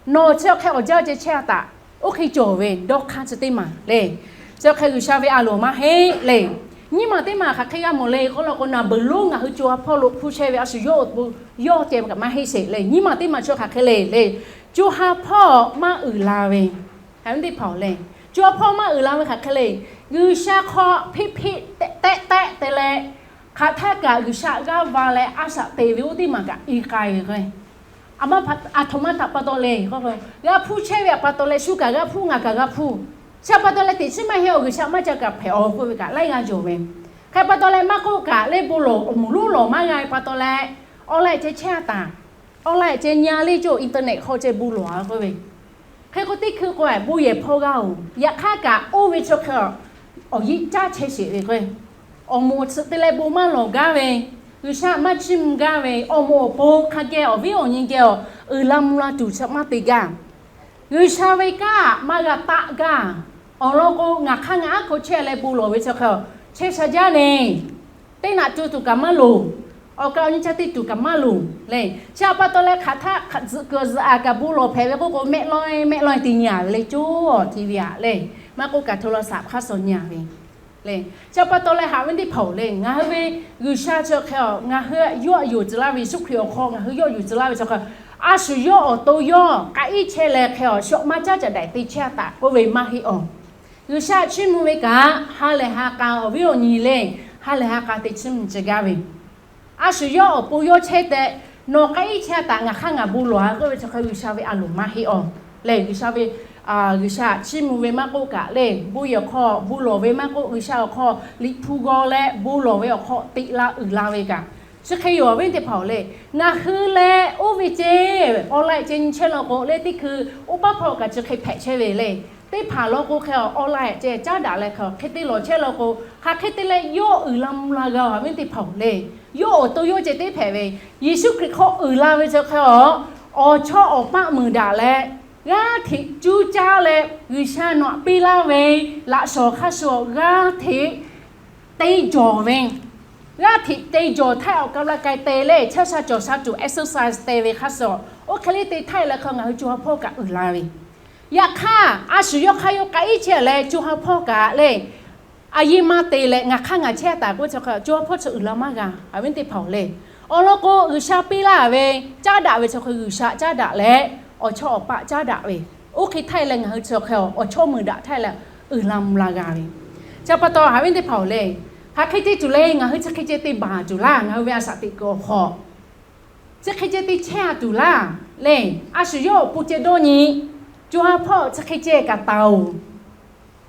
Nawˬ chi awˬ hk'e awˬ jaˇ ceh chehˇ a taꞈ, oˇ hk'e cawˬ ve dawˇ hk'aˇ chi teˇ maˬ le. Chi hk'e G'uiˬsha ve a loˍ maˇ heˆ le. Nyiˇ maˬ teˇ maˬ hk'aˬ hk'e g'a mawˬ le k'oˆ law k'o, naˬ beuˬ lonˉ ngaˬ hui co ha hpawˇ lo hpu chehˇ ve a shu yawˇ awˬ pon yawˇ ceh kaꞈ maˇ heˆ sheˍ le. Nyiˇ maˬ teˇ maˬ chi hk'aˬ hk'e le le, co ha hpawˇ maˇ uiˍ la ve, haꞈ ve teˇ hpaˍ-oˬ le. Co ha hpawˇ maˇ uiˍ la ve hk'aˬ hk'e le, G'uiˬsha hk'aw hpiˇ hpiˇ tehˆ tehˆ te leh, hk'aˬ htaˇ kaꞈ G'uiˬsha g'aˇ va leh a shaꞈ te ve oˇ teˇ maˬ kaꞈ i k'ai ve k'o, aˬ htoꞈ ma htaꞈ pa taw le k'o, g'a hpuˇ chehˇ ve htaꞈ pa taw leh shu kaꞈ g'a hpuˇ, ngaˬ kaꞈ g'a hpuˇ. Chi htaꞈ pa taw leh teꞈ chiˉ maˇ heˆ, awˬ G'uiˬsha maˇ ca kaꞈ hpehꞈ awˬ k'oˆ ve kaꞈ laiˉ g'aˇ cawˬ ve. Hk'e pa taw leh maˇ k'oˆ kaꞈ le, bon lawˬ awˬ moˍ lonˉ lawˬ maˇ g'a ve pa taw leh, online ceh chehˇ a taˍ, online ceh nyi a le, cawˬ internet hk'aw ceh bon lawˬ a k'oˆ ve. Hk'e k'o teˇ hkui k'o a bon yehˬ hpawˇ g'aˇ oˬ, yaꞈ hk'aˇ kaꞈ oˇ ve chi hk'e awˬ yiˇ caˇ chehˇ sheˍ ve k'o, awˬ moˍ awˬ tsuhꞈ te leh bon maˇ lawˬ gaˇ ve, G'uiˬsha maˇ chiˇ mvuh gaˇ ve, awˬ moˍ awˬ pon hk'a geh awˬ viˉ awˬ nyi geh awˬ uiˍ la mvuh la tuˬ chi maˇ te gaˇ. G'uiˬsha ve kanˉ maˇ g'a taˆ gaˇ. Awˬ lawn k'o, ngaˬ hk'aˇ ngaˬ aˉ hk'aw chehˇ leh bon lawˬ ve chi hk'e chehˇ sha jaˇ le. Teˇ naꞈ tu tuˬ kaꞈ maˇ loˍ. Awˬ kaꞈ awˬ nyi ca te tuˬ kaꞈ maˇ loˍ le. Chi htaꞈ pa taw leh hk'aˬ htaˇ zuhꞈ kuiˬ zuhꞈ a kaꞈ bon lawˬ hpehꞈ ve k'oˆ k'o, mehˆ laweh mehˆ laweh te nyi a ve le, co TV a le. Maˇ k'oˆ kaꞈ hto la saꞈ hk'aˇ suh nyi ve le. Chi pa taw leh haꞈ ve teˇ hpaˍ-oˬ le, ngaˬ hui ve G'uiˬsha chi hk'e-a, ngaˬ hui yawˇ yuˬ tcuh laˇ ve, Yeˍsuˆ Hkriꞈ awˬ hk'aw ngaˬ hui yawˇ yuˬ tcuh laˇ ve chi hk'e, a shu yawˇ awˬ to yawˇ k'aꞈ iˉ chehˇ leh hk'e-a, shawꞈ maˇ caˉ caꞈ daꞈ te chehˇ-a taꞈ k'oˆ ve maˇ heˆ awˬ. G'uiˬsha chiˇ mvuh ve kaꞈ ha lehˬ ha k'a awˬ viˉ awˬ nyi le, ha lehˬ ha k'a te chiˇ mvuh ceh gaˇ ve. A shu yawˇ awˬ pon yawˇ chehˇ tehꞈ, nawˬ k'aꞈ iˉ chehˇ-a taꞈ ngaˬ hk'aˇ ngaˬ bon lawˬ-a k'oˆ ve chi hk'e G'uiˬsha ve a loˍ maˇ heˆ awˬ le. G'uiˬsha ve, G'uiˬsha chiˇ mvuh ve maˇ k'oˆ kaꞈ le, bon yehˬ awˬ hk'aw bon lawˬ ve maˇ k'oˆ, G'uiˬsha awˬ hk'aw Liꞈ hpu g'aw leh bon lawˬ ve awˬ hk'aw teꞈ la uiˍ la ve kaꞈ, chi hk'e yoˬ awˬ viˉ teˇ hpaˍ-oˬ le. Ngaˬ hui leh oˇ ve ceh awˬ laꞈ ceh nyi chehˇ law k'o le, teˇ hkui oˇ paˉ hpawˇ kaꞈ chi hk'e hpehꞈ chehˇ ve le. Teˇ hpaˍ law k'o hk'e awˬ laꞈ ceh caˉ daꞈ leh hk'e hk'e te lawˬ chehˇ law k'o, hk'aˬ hk'e te leh yawˇ uiˍ la mvuh la g'a-oˬ, awˬ viˉ teˇ hpaˍ-oˬ le. Yawˇ awˬ to yawˇ ceh teˇ hpehꞈ ve, Yeˍsuˆ Hkriꞈ hk'aw uiˍ la ve chi hk'e-a, awˬ chawˇ awˬ paˆ muiˬ daꞈ leh, g'aˇ hteꞈ cuˇ caˇ leh G'uiˬsha nawˬ aꞈ piˇ laˇ ve laꞈ shawˍ hk'aˇ shu g'aˇ hteꞈ te jawˬ ve, g'aˇ hteꞈ te jawˬ htaˇ awˬ ka la k'ai te leh chaˇ sha cawˬ sha tuˬ exercise te ve hk'aˇ suh, oˇ hk'e le te htaˇ leh hk'e ngaˬ hui co ha hpawˇ kaꞈ uiˍ la ve. Yaꞈ hk'aˇ a shu yawˇ hk'aˇ yawˇ k'aꞈ iˉ chehˇ leh co ha hpawˇ kaꞈ le, a yeˇ maˇ te leh ngaˬ hk'aˇ ngaˬ chehˇ taˍ k'oˆ chi hk'e co ha hpawˇ chi uiˍ la maˇ g'a, awˬ viˉ teˇ hpaˍ-oˬ le. Awˬ lawn k'o G'uiˬsha piˇ laˇ ve caˉ daꞈ ve chi hk'e G'uiˬsha caˉ daꞈ leh, awˬ chawˇ awˬ paˆ caˉ daꞈ ve, oˇ hk'e htaˇ leh ngaˬ hui chi hk'e awˬ chawˇ muiˬ daꞈ htaˇ leh uiˍ la mvuh la g'a ve. Chi pa taw awˬ viˉ teˇ hpaˍ-oˬ le, hk'aˬ hk'e te tuˬ le, ngaˬ hui chi hk'e ceh te baˬ tuˬ laˇ, ngaˬ hui ve a shaꞈ teꞈ kuiˬ awˬ hk'aw chi hk'e ceh te chehˇ-a tuˬ laˇ le. A shu yawˇ awˬ pon ceh dawˇ nyi, co ha hpawˇ chi hk'e ceh kaꞈ taˍ-oˬ,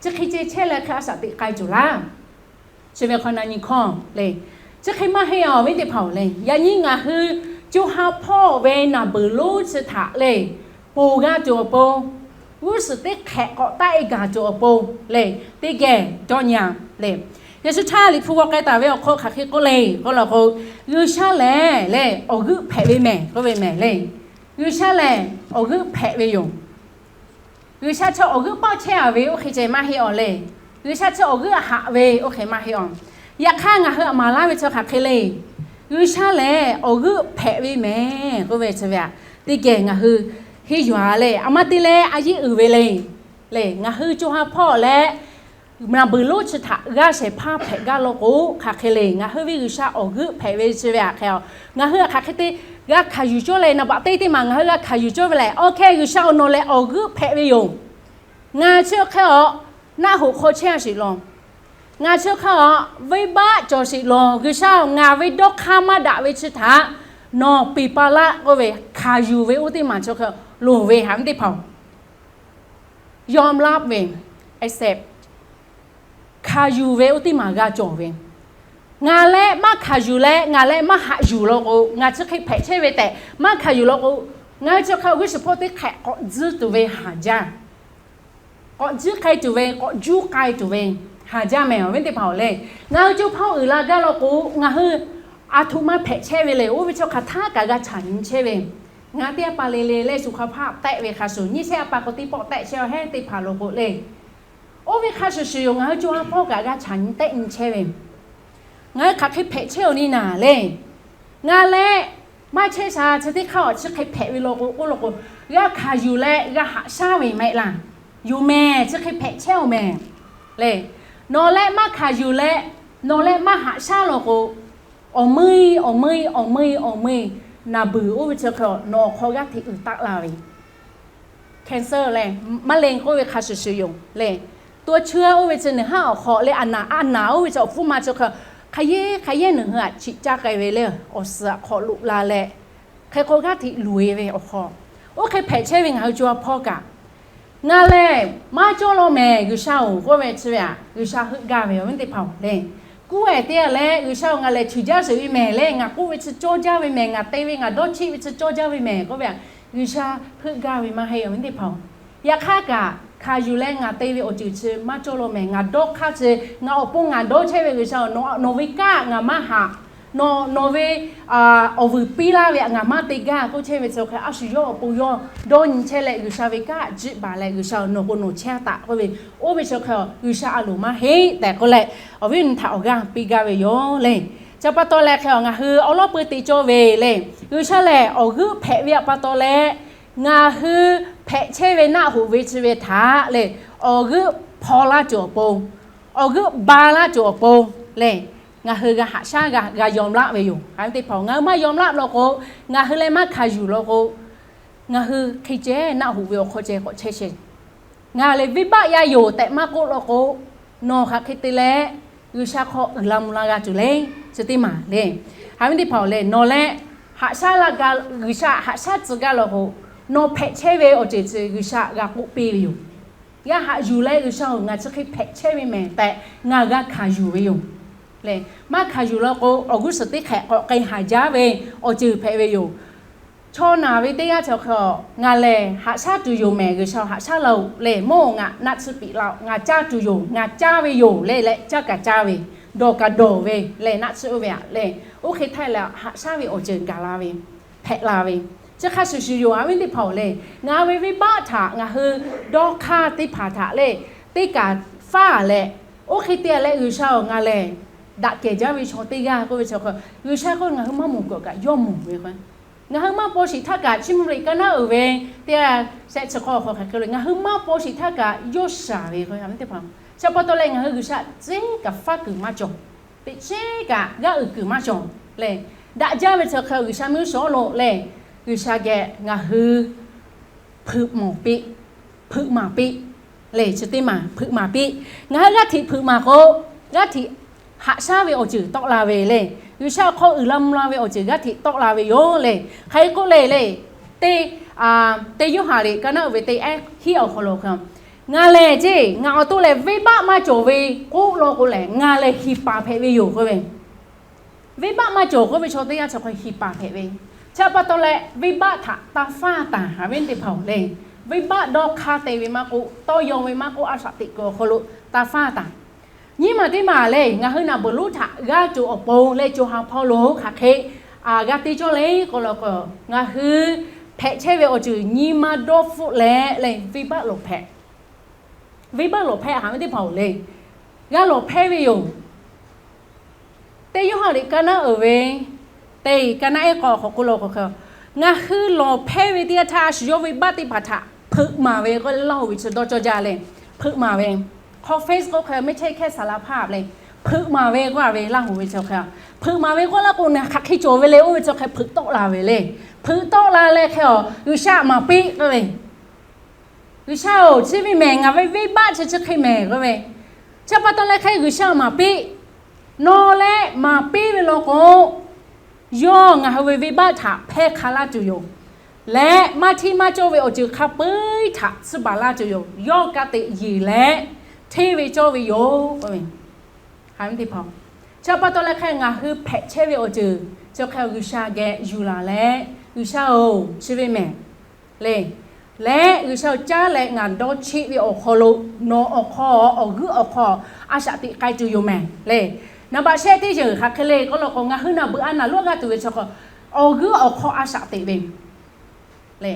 chi hk'e ceh chehˇ leh hk'e a shaꞈ teꞈ k'ai tuˬ laˇ. Chi ve hk'aw na nyi hkawˇ le, chi hk'e maˇ heˆ, awˬ viˉ teˇ hpaˍ-oˬ le. Yaꞈ nyi ngaˬ hui co ha hpawˇ ve naˬ beuˬ lonˉ chi htaꞈ le, ponˬ g'a tuˬ awˬ pon, g'uˇ suhˍ teˇ hk'ehꞈ k'awꞈ taˆ e gaˬ tuˬ awˬ pon le, teˇ geh dawˇ nyi-a le. Yeˍsuˆ htaˇ Liꞈ hpu g'aw k'ai taˍ ve awˬ hk'aw hk'aˬ hk'e k'oˆ le k'oˆ law k'o, G'uiˬsha lehˬ le awˬ g'euˆ hpehꞈ ve mehˬ k'oˆ ve mehˬ le. G'uiˬsha lehˬ awˬ g'euˆ hpehꞈ ve yoˬ. G'uiˬsha chi awˬ g'euˆ pawˆ chehˇ-a ve oˇ hk'e ceh maˇ heˆ awˬ le. G'uiˬsha chi awˬ g'euˆ haꞈ ve oˇ hk'e maˇ heˆ awˬ. Yaꞈ hk'aˇ ngaˬ hui aˬ maˍ laˇ ve chi hk'aˬ hk'e le, G'uiˬsha lehˬ awˬ g'euˆ hpehꞈ ve mehˬ k'oˆ ve chi ve aꞈ, teˇ geh ngaˬ hui henˇ yuˬ-a le. Aˬ ma te leh a yeˇ uiˍ ve le. Le ngaˬ hui co ha hpawˇ leh naˬ beuˬ lonˉ chi htaꞈ g'aˇ shehˍ hpaˇ hpehꞈ gaˇ law k'o, hk'aˬ hk'e le ngaˬ hui ve G'uiˬsha awˬ g'euˆ hpehꞈ ve chi ve aꞈ hk'e, ngaˬ hui aꞈ hk'aˬ hk'e te g'a hkanˍ yuˬ cawˇ leh naˍ baꞈ teˇ teˇ maˬ ngaˬ hui g'a hkanˍ yuˬ cawˇ ve lehˬ, awˬ hkeh G'uiˬsha awˬ nawˬ lehˬ awˬ g'euˆ hpehꞈ ve yoˬ. Ngaˬ chi hk'e-a naˆ hoꞈ hk'aw chehˇ-a sheˍ law. Ngaˬ chi hk'e-a venˇbaˆ cawˬ sheˍ law. G'uiˬsha-oˬ, ngaˬ ve dawˇ hk'aˇ maˇ daꞈ ve chi htaꞈ nawˬ peˬ pa laˆ k'oˆ ve hkanˍ yuˬ ve oˇ teˇ maˬ chi hk'e loˍ ve, awˬ viˉ teˇ hpaˍ-oˬ. Yawˇ laˆ ve accept, hkanˍ yuˬ ve oˇ teˇ maˬ g'a cawˬ ve. Ngaˬ leh maˇ hkanˍ yuˬ leh ngaˬ leh maˇ haꞈ yuˬ law k'o, ngaˬ chi hk'e hpehꞈ chehˇ ve tehꞈ maˇ hkanˍ yuˬ law k'o, ngaˬ hui chi hk'e g'uˇ suhˍ hpawˇ teˇ hk'ehꞈ k'awꞈ tcuhˉ tuˬ ve haˍ jaˇ. K'awꞈ tcuhˉ k'ai tuˬ ve, k'awꞈ juˇ k'ai tuˬ ve haˍ jaˇ mehˬ, awˬ viˉ teˇ hpaˍ-oˬ le. Ngaˬ hui co hpawˇ uiˍ la gaˇ law k'o, ngaˬ hui aˬ htoꞈ ma hpehꞈ chehˇ ve le. Oˇ ve chi hk'aˬ htaˇ kaꞈ g'a chaꞈ nyi chehˇ ve. Ngaˬ teˇ a pa le le leh shu hk'a hpaˆ tehˆ ve hk'a shuˍ, nyi shehˆ a pa k'o teˇ pawˆ tehˆ chehˇ-a heˉ teˇ hpaˍ lo k'o le. Oˇ ve hk'a shuˍ shuˍ yoˬ, ngaˬ hui co ha hpawˇ kaꞈ g'a chaꞈ nyi tehˆ nyi chehˇ ve. Ngaˬ hui hk'aˬ hk'e hpehꞈ chehˇ-oˬ le naˍ le. Ngaˬ leh maˇ chehˇ sha chi teˇ hk'aˇ awˬ chi hk'e hpehꞈ ve law k'o, k'oˆ law k'o, g'a hkanˍ yuˬ leh g'a haꞈ shaˉ ve mehˆ laˇ. Yoˬ mehˬ, chi hk'e hpehꞈ chehˇ-oˬ mehˬ le. Nawˬ leh maˇ hkanˍ yuˬ leh nawˬ leh maˇ haꞈ shaˉ law k'o, awˬ meuˇ awˬ meuˇ awˬ meuˇ awˬ meuˇ naˬ beuˬ oˇ ve chi hk'e nawˬ awˬ hk'aw g'aˇ hteꞈ uiˍ taˆ la ve. Cancer leh maˇ le k'oˆ ve hk'a shuˍ shuˍ yoˬ le. Tuˇ cheuˇ oˇ ve chi nawˬ haˉ awˬ hk'aw leh a naˍ a naˍ oˇ ve chi awˬ hpfuhˇ ma chi hk'e hk'a yehˇ hk'a yehˇ nawˬ hui aꞈ chiꞈ caˇ k'ai ve le, awˬ suhˍ aꞈ hk'awꞈ loꞈ la leh, hk'e k'o g'aˇ hteꞈ luˬ e ve awˬ hk'aw. Oˇ hk'e hpehꞈ chehˇ ve ngaˬ hui co ha hpawˇ kaꞈ, ngaˬ lehˬ maˇ cawˇ law mehˬ G'uiˬsha-oˬ k'oˆ ve chi ve aꞈ, G'uiˬsha heuˆ gaˇ ve, awˬ viˉ teˇ hpaˍ-oˬ le. Kuˉ ehˍ teˇ g'aˇ leh G'uiˬsha-oˬ, ngaˬ lehˬ chuˬ jaˇ sheˍ ve mehˬ le, ngaˬ k'oˆ ve chi cawˇ jaˇ ve mehˬ, ngaˬ te ve ngaˬ dawˇ cheˆ ve chi cawˇ jaˇ ve mehˬ k'oˆ ve aꞈ, G'uiˬsha heuˆ gaˇ ve maˇ heˆ, awˬ viˉ teˇ hpaˍ-oˬ. Yaꞈ hk'aˇ kaꞈ hkanˍ yuˬ leh ngaˬ te ve awˬ ceuˬ chi maˇ cawˇ law mehˬ, ngaˬ dawˇ hk'aˇ chi, ngaˬ awˬ pon ngaˬ dawˇ chehˇ ve G'uiˬsha-oˬ, nawˬ ve kanˉ ngaˬ maˇ haꞈ, nawˬ nawˬ ve awˬ vuiˬ piˇ laˇ ve aꞈ ngaˬ maˇ te gaˇ k'oˆ chehˇ ve chi hk'e, a shu yawˇ awˬ pon yawˇ dawˇ nyi chehˇ leh G'uiˬsha ve kanˉ jiˆ baˬ leh G'uiˬsha-oˬ, nawˬ k'o nawˬ chehˇ taꞈ k'oˆ ve, oˇ ve chi hk'e G'uiˬsha a loˍ maˇ heˆ tehꞈ k'oˆ leh, awˬ viˉ awˬ nyi htaꞈ awˬ g'aˇ piˇ gaˇ ve yoˬ le. Chi pa taw leh hk'e ngaˬ hui awˉ lawˉ peu te cawˇ ve le, G'uiˬsha lehˬ awˬ g'euˆ hpehꞈ ve pa taw leh, ngaˬ hui hpehꞈ chehˇ ve naˆ hoꞈ ve chi ve htaꞈ le, awˬ g'euˆ htaw laˇ tuˬ awˬ pon, awˬ g'euˆ ba laˇ tuˬ awˬ pon lehˬ, ngaˬ hui g'a haꞈ shaˉ g'a, g'a yawˇ laˆ ve yoˬ. Haꞈ ve teˇ hpaˍ-oˬ, ngaˬ hui maˇ yawˇ laˆ law k'o, ngaˬ hui leh maˇ hkanˍ yuˬ law k'o, ngaˬ hui hk'e ceh naˆ hoꞈ ve awˬ hk'aw ceh k'awꞈ chehˇ shehˍ. Ngaˬ lehˬ venˇbaˆ yaˇ yoˬ tehꞈ maˇ k'oˆ law k'o, nawˬ hk'aˬ hk'e te leh G'uiˬsha hk'aw uiˍ la mvuh la g'a tuˬ le, chi teˇ maˬ le. Haꞈ ve teˇ hpaˍ-oˬ lehˬ, nawˬ leh haꞈ shaˉ laˇ ga, G'uiˬsha haꞈ shaˉ tcuh gaˇ law k'o, nawˬ hpehꞈ chehˇ ve awˬ ceuˬ chi G'uiˬsha g'a k'oˆ piˇ ve yoˬ. G'a haꞈ yuˬ leh G'uiˬsha-oˬ, ngaˬ chi hk'e hpehꞈ chehˇ ve mehˍ tehꞈ ngaˬ g'a hkanˍ yuˬ ve yoˬ. Lehˬ, maˇ hkanˍ yuˬ law k'o, awˬ g'uˇ suhˍ teˇ hk'ehꞈ k'awꞈ k'ai haˍ jaˇ ve awˬ ceuˬ hpehꞈ ve yoˬ. Chaw naˬ ve teˇ g'aˇ chi awˬ hk'e, ngaˬ lehˬ haꞈ shaˉ tuˬ yoˬ mehˍ, G'uiˬsha haꞈ shaˉ laˇ-oˬ lehˬ, mawˇ-oˬ, ngaˬ naˆ tsuhˇ piꞈ laˇ-oˬ, ngaˬ caˇ tuˬ yoˬ, ngaˬ caˇ ve yoˬ leh leh caˇ kaꞈ caˇ ve, dawˬ kaꞈ dawˬ ve leh naˆ tsuhˇ oˇ ve aꞈ lehˬ, oˇ hk'e htaˇ leh haꞈ shaˉ ve awˬ ceuˬ gaˬ la ve, hpehꞈ la ve, chi hk'a shuˍ shuˍ yoˬ. Haꞈ ve teˇ hpaˍ-oˬ lehˬ, ngaˬ ve venˇbaˆ htaꞈ ngaˬ hui dawˇ hk'aˇ teˇ hpaˍ htaꞈ lehˬ, teˇ kaꞈ faˉ leh, oˇ hk'e te leh G'uiˬsha-oˬ, ngaˬ lehˬ daꞈ kehˬ jaˇ ve chaw teˇ g'aˇ k'oˆ ve chi hk'e, G'uiˬsha k'oˆ ngaˬ hui maˇ mawˬ kuiˬ kaꞈ yawˇ mawˬ ve k'o, ngaˬ hui maˇ paw shiˍ htaˇ kaꞈ chi mvuh ve kaˇ naˉ uiˍ ve teˇ g'aˇ shehˆ chi hk'aw hk'aˬ hk'e le, ngaˬ hui maˇ paw shiˍ htaˇ kaꞈ yawˇ shaˍ ve k'o, teˇ hpaˍ chi pa taw leh ngaˬ hui G'uiˬsha ceˉ kaꞈ faˉ kuiˬ maˇ cawˬ. Teꞈ chiˉ kaꞈ g'aˇ uiˍ kuiˬ maˇ cawˬ lehˬ, daꞈ jaˇ ve chi hk'e G'uiˬsha mvuhˇ shawˉ lo lehˬ, G'uiˬsha geh ngaˬ hui hpeuꞈ maˍ piˇ, hpeuꞈ maˍ piˇ lehˬ, chi teˇ maˬ hpeuꞈ maˍ piˇ. Ngaˬ hui g'aˇ hteꞈ hpeuꞈ maˍ k'o, g'aˇ hteꞈ haꞈ shaˉ ve awˬ ceuˬ tawˆ la ve lehˬ, G'uiˬsha awˬ hk'aw uiˍ la mvuh la ve awˬ ceuˬ g'aˇ hteꞈ tawˆ la ve yoˬ lehˬ. Hk'aˬ hk'e k'oˆ le lehˬ, teˇ, teˇ Yoˇhanˬ liꞈ kaˇ naˉ uiˍ ve teˇ ehˉ hiˉ awˬ hk'aw lo hk'e, ngaˬ lehˬ ceˇ, ngaˬ awˬ to lehˬ venˇbaˆ maˇ cawˬ ve k'oˆ law k'o lehˬ, ngaˬ lehˬ hiˍ paˍ hpehꞈ ve yoˬ k'oˆ ve. Venˇbaˆ maˇ cawˬ k'oˆ ve chaw teˇ g'aˇ chi hk'e hiˍ paˍ hpehꞈ ve, chi pa taw leh venˇbaˆ htaꞈ taˇ faˇ taˍ. Haꞈ ve teˇ hpaˍ-oˬ lehˬ, venˇbaˆ dawˇ hk'aˇ te ve maˇ k'oˆ, tawˇ yaw ve maˇ k'oˆ, a shaꞈ teꞈ kuiˬ awˬ hk'aw lo taˇ faˇ taˍ. Nyiˇ maˬ teˇ maˬ lehˬ, ngaˬ hui naˬ beuˬ lonˉ htaꞈ g'aˇ cawˬ awˬ pon leh co ha hpawˇ lo hk'aˬ hk'e g'a te cawˇ le k'o law k'o, ngaˬ hui hpehꞈ chehˇ ve awˬ ceuˬ nyi ma dawˇ hpfuhˆ leh leh venˇbaˆ lawˬ hpehꞈ, venˇbaˆ lawˬ hpehꞈ. Haꞈ ve teˇ hpaˍ-oˬ lehˬ, g'a lawˬ hpehˇ ve yoˬ. Teˇ Yoˇhanˬ liꞈ kaˇ naˉ uiˍ ve teˇ kaˇ naˉ ehˉ k'awꞈ hk'aw k'oˆ law k'o, ngaˬ hui lawˬ hpehˇ ve teˇ yanˇ htaˇ a shu yawˇ ve venˇbaˆ teˇ hpaˍ htaꞈ hpeuꞈ maˍ ve k'o, Laˇ huˍ ve chi dawˇ cawˇ jaˇ leh hpeuꞈ maˍ ve, confess k'oˆ hk'e, ไม่ใช่แค่สารภาพ leh hpeuꞈ maˍ ve k'oˆ a ve Laˇ huˍ ve chi hk'e, hpeuꞈ maˍ ve k'oˆ laˇ k'o, naˬ hk'aˬ hk'e cawˬ ve le oˇ ve chi hk'e hpeuꞈ tawˆ la ve le. Hpeuꞈ tawˆ la leh hk'e a, G'uiˬsha maˍ piˇ k'oˆ ve, G'uiˬsha-oˬ, chi ve mehˬ, ngaˬ ve venˇbaˆ chi chi hk'e mehˬ k'oˆ ve, chi pa taw leh hk'e G'uiˬsha maˍ piˇ. Nawˬ leh maˍ piˇ ve law k'o, yawˇ ngaˬ hui ve venˇbaˆ htaꞈ hpehˇ hk'a laˇ tuˬ yoˬ. Leh maˇ hteˇ maˇ cawˇ ve awˬ ceuˬ hk'a peu-eˬ htaꞈ tsuhˇ baˬ laˇ tuˬ yoˬ. Yawˇ ka tiꞈ yeˬ leh hteˇ ve cawˇ ve yoˬ. Chi pa taw leh hk'e ngaˬ hui hpehꞈ chehˇ ve awˬ ceuˬ chi hk'e G'uiˬsha geh yuˬ laˬ leh, G'uiˬsha-oˬ, chi ve mehˬ le. Leh G'uiˬsha-oˬ, caˇ leh ngaˬ dawˇ cheˆ ve awˬ hk'aw lo, nawˬ awˬ hk'aw, awˬ g'euˆ awˬ hk'aw a shaꞈ teꞈ k'ai tuˬ yoˬ mehˬ le. Naˍ baꞈ shehˆ teˇ yeuˬ hk'aˬ hk'e le k'oˆ law k'o, ngaˬ hui naˬ beuꞈ a naˬ lonˉ g'aˇ tuˬ ve chi hk'e, awˬ g'euˆ awˬ hk'aw a shaꞈ teꞈ ve le.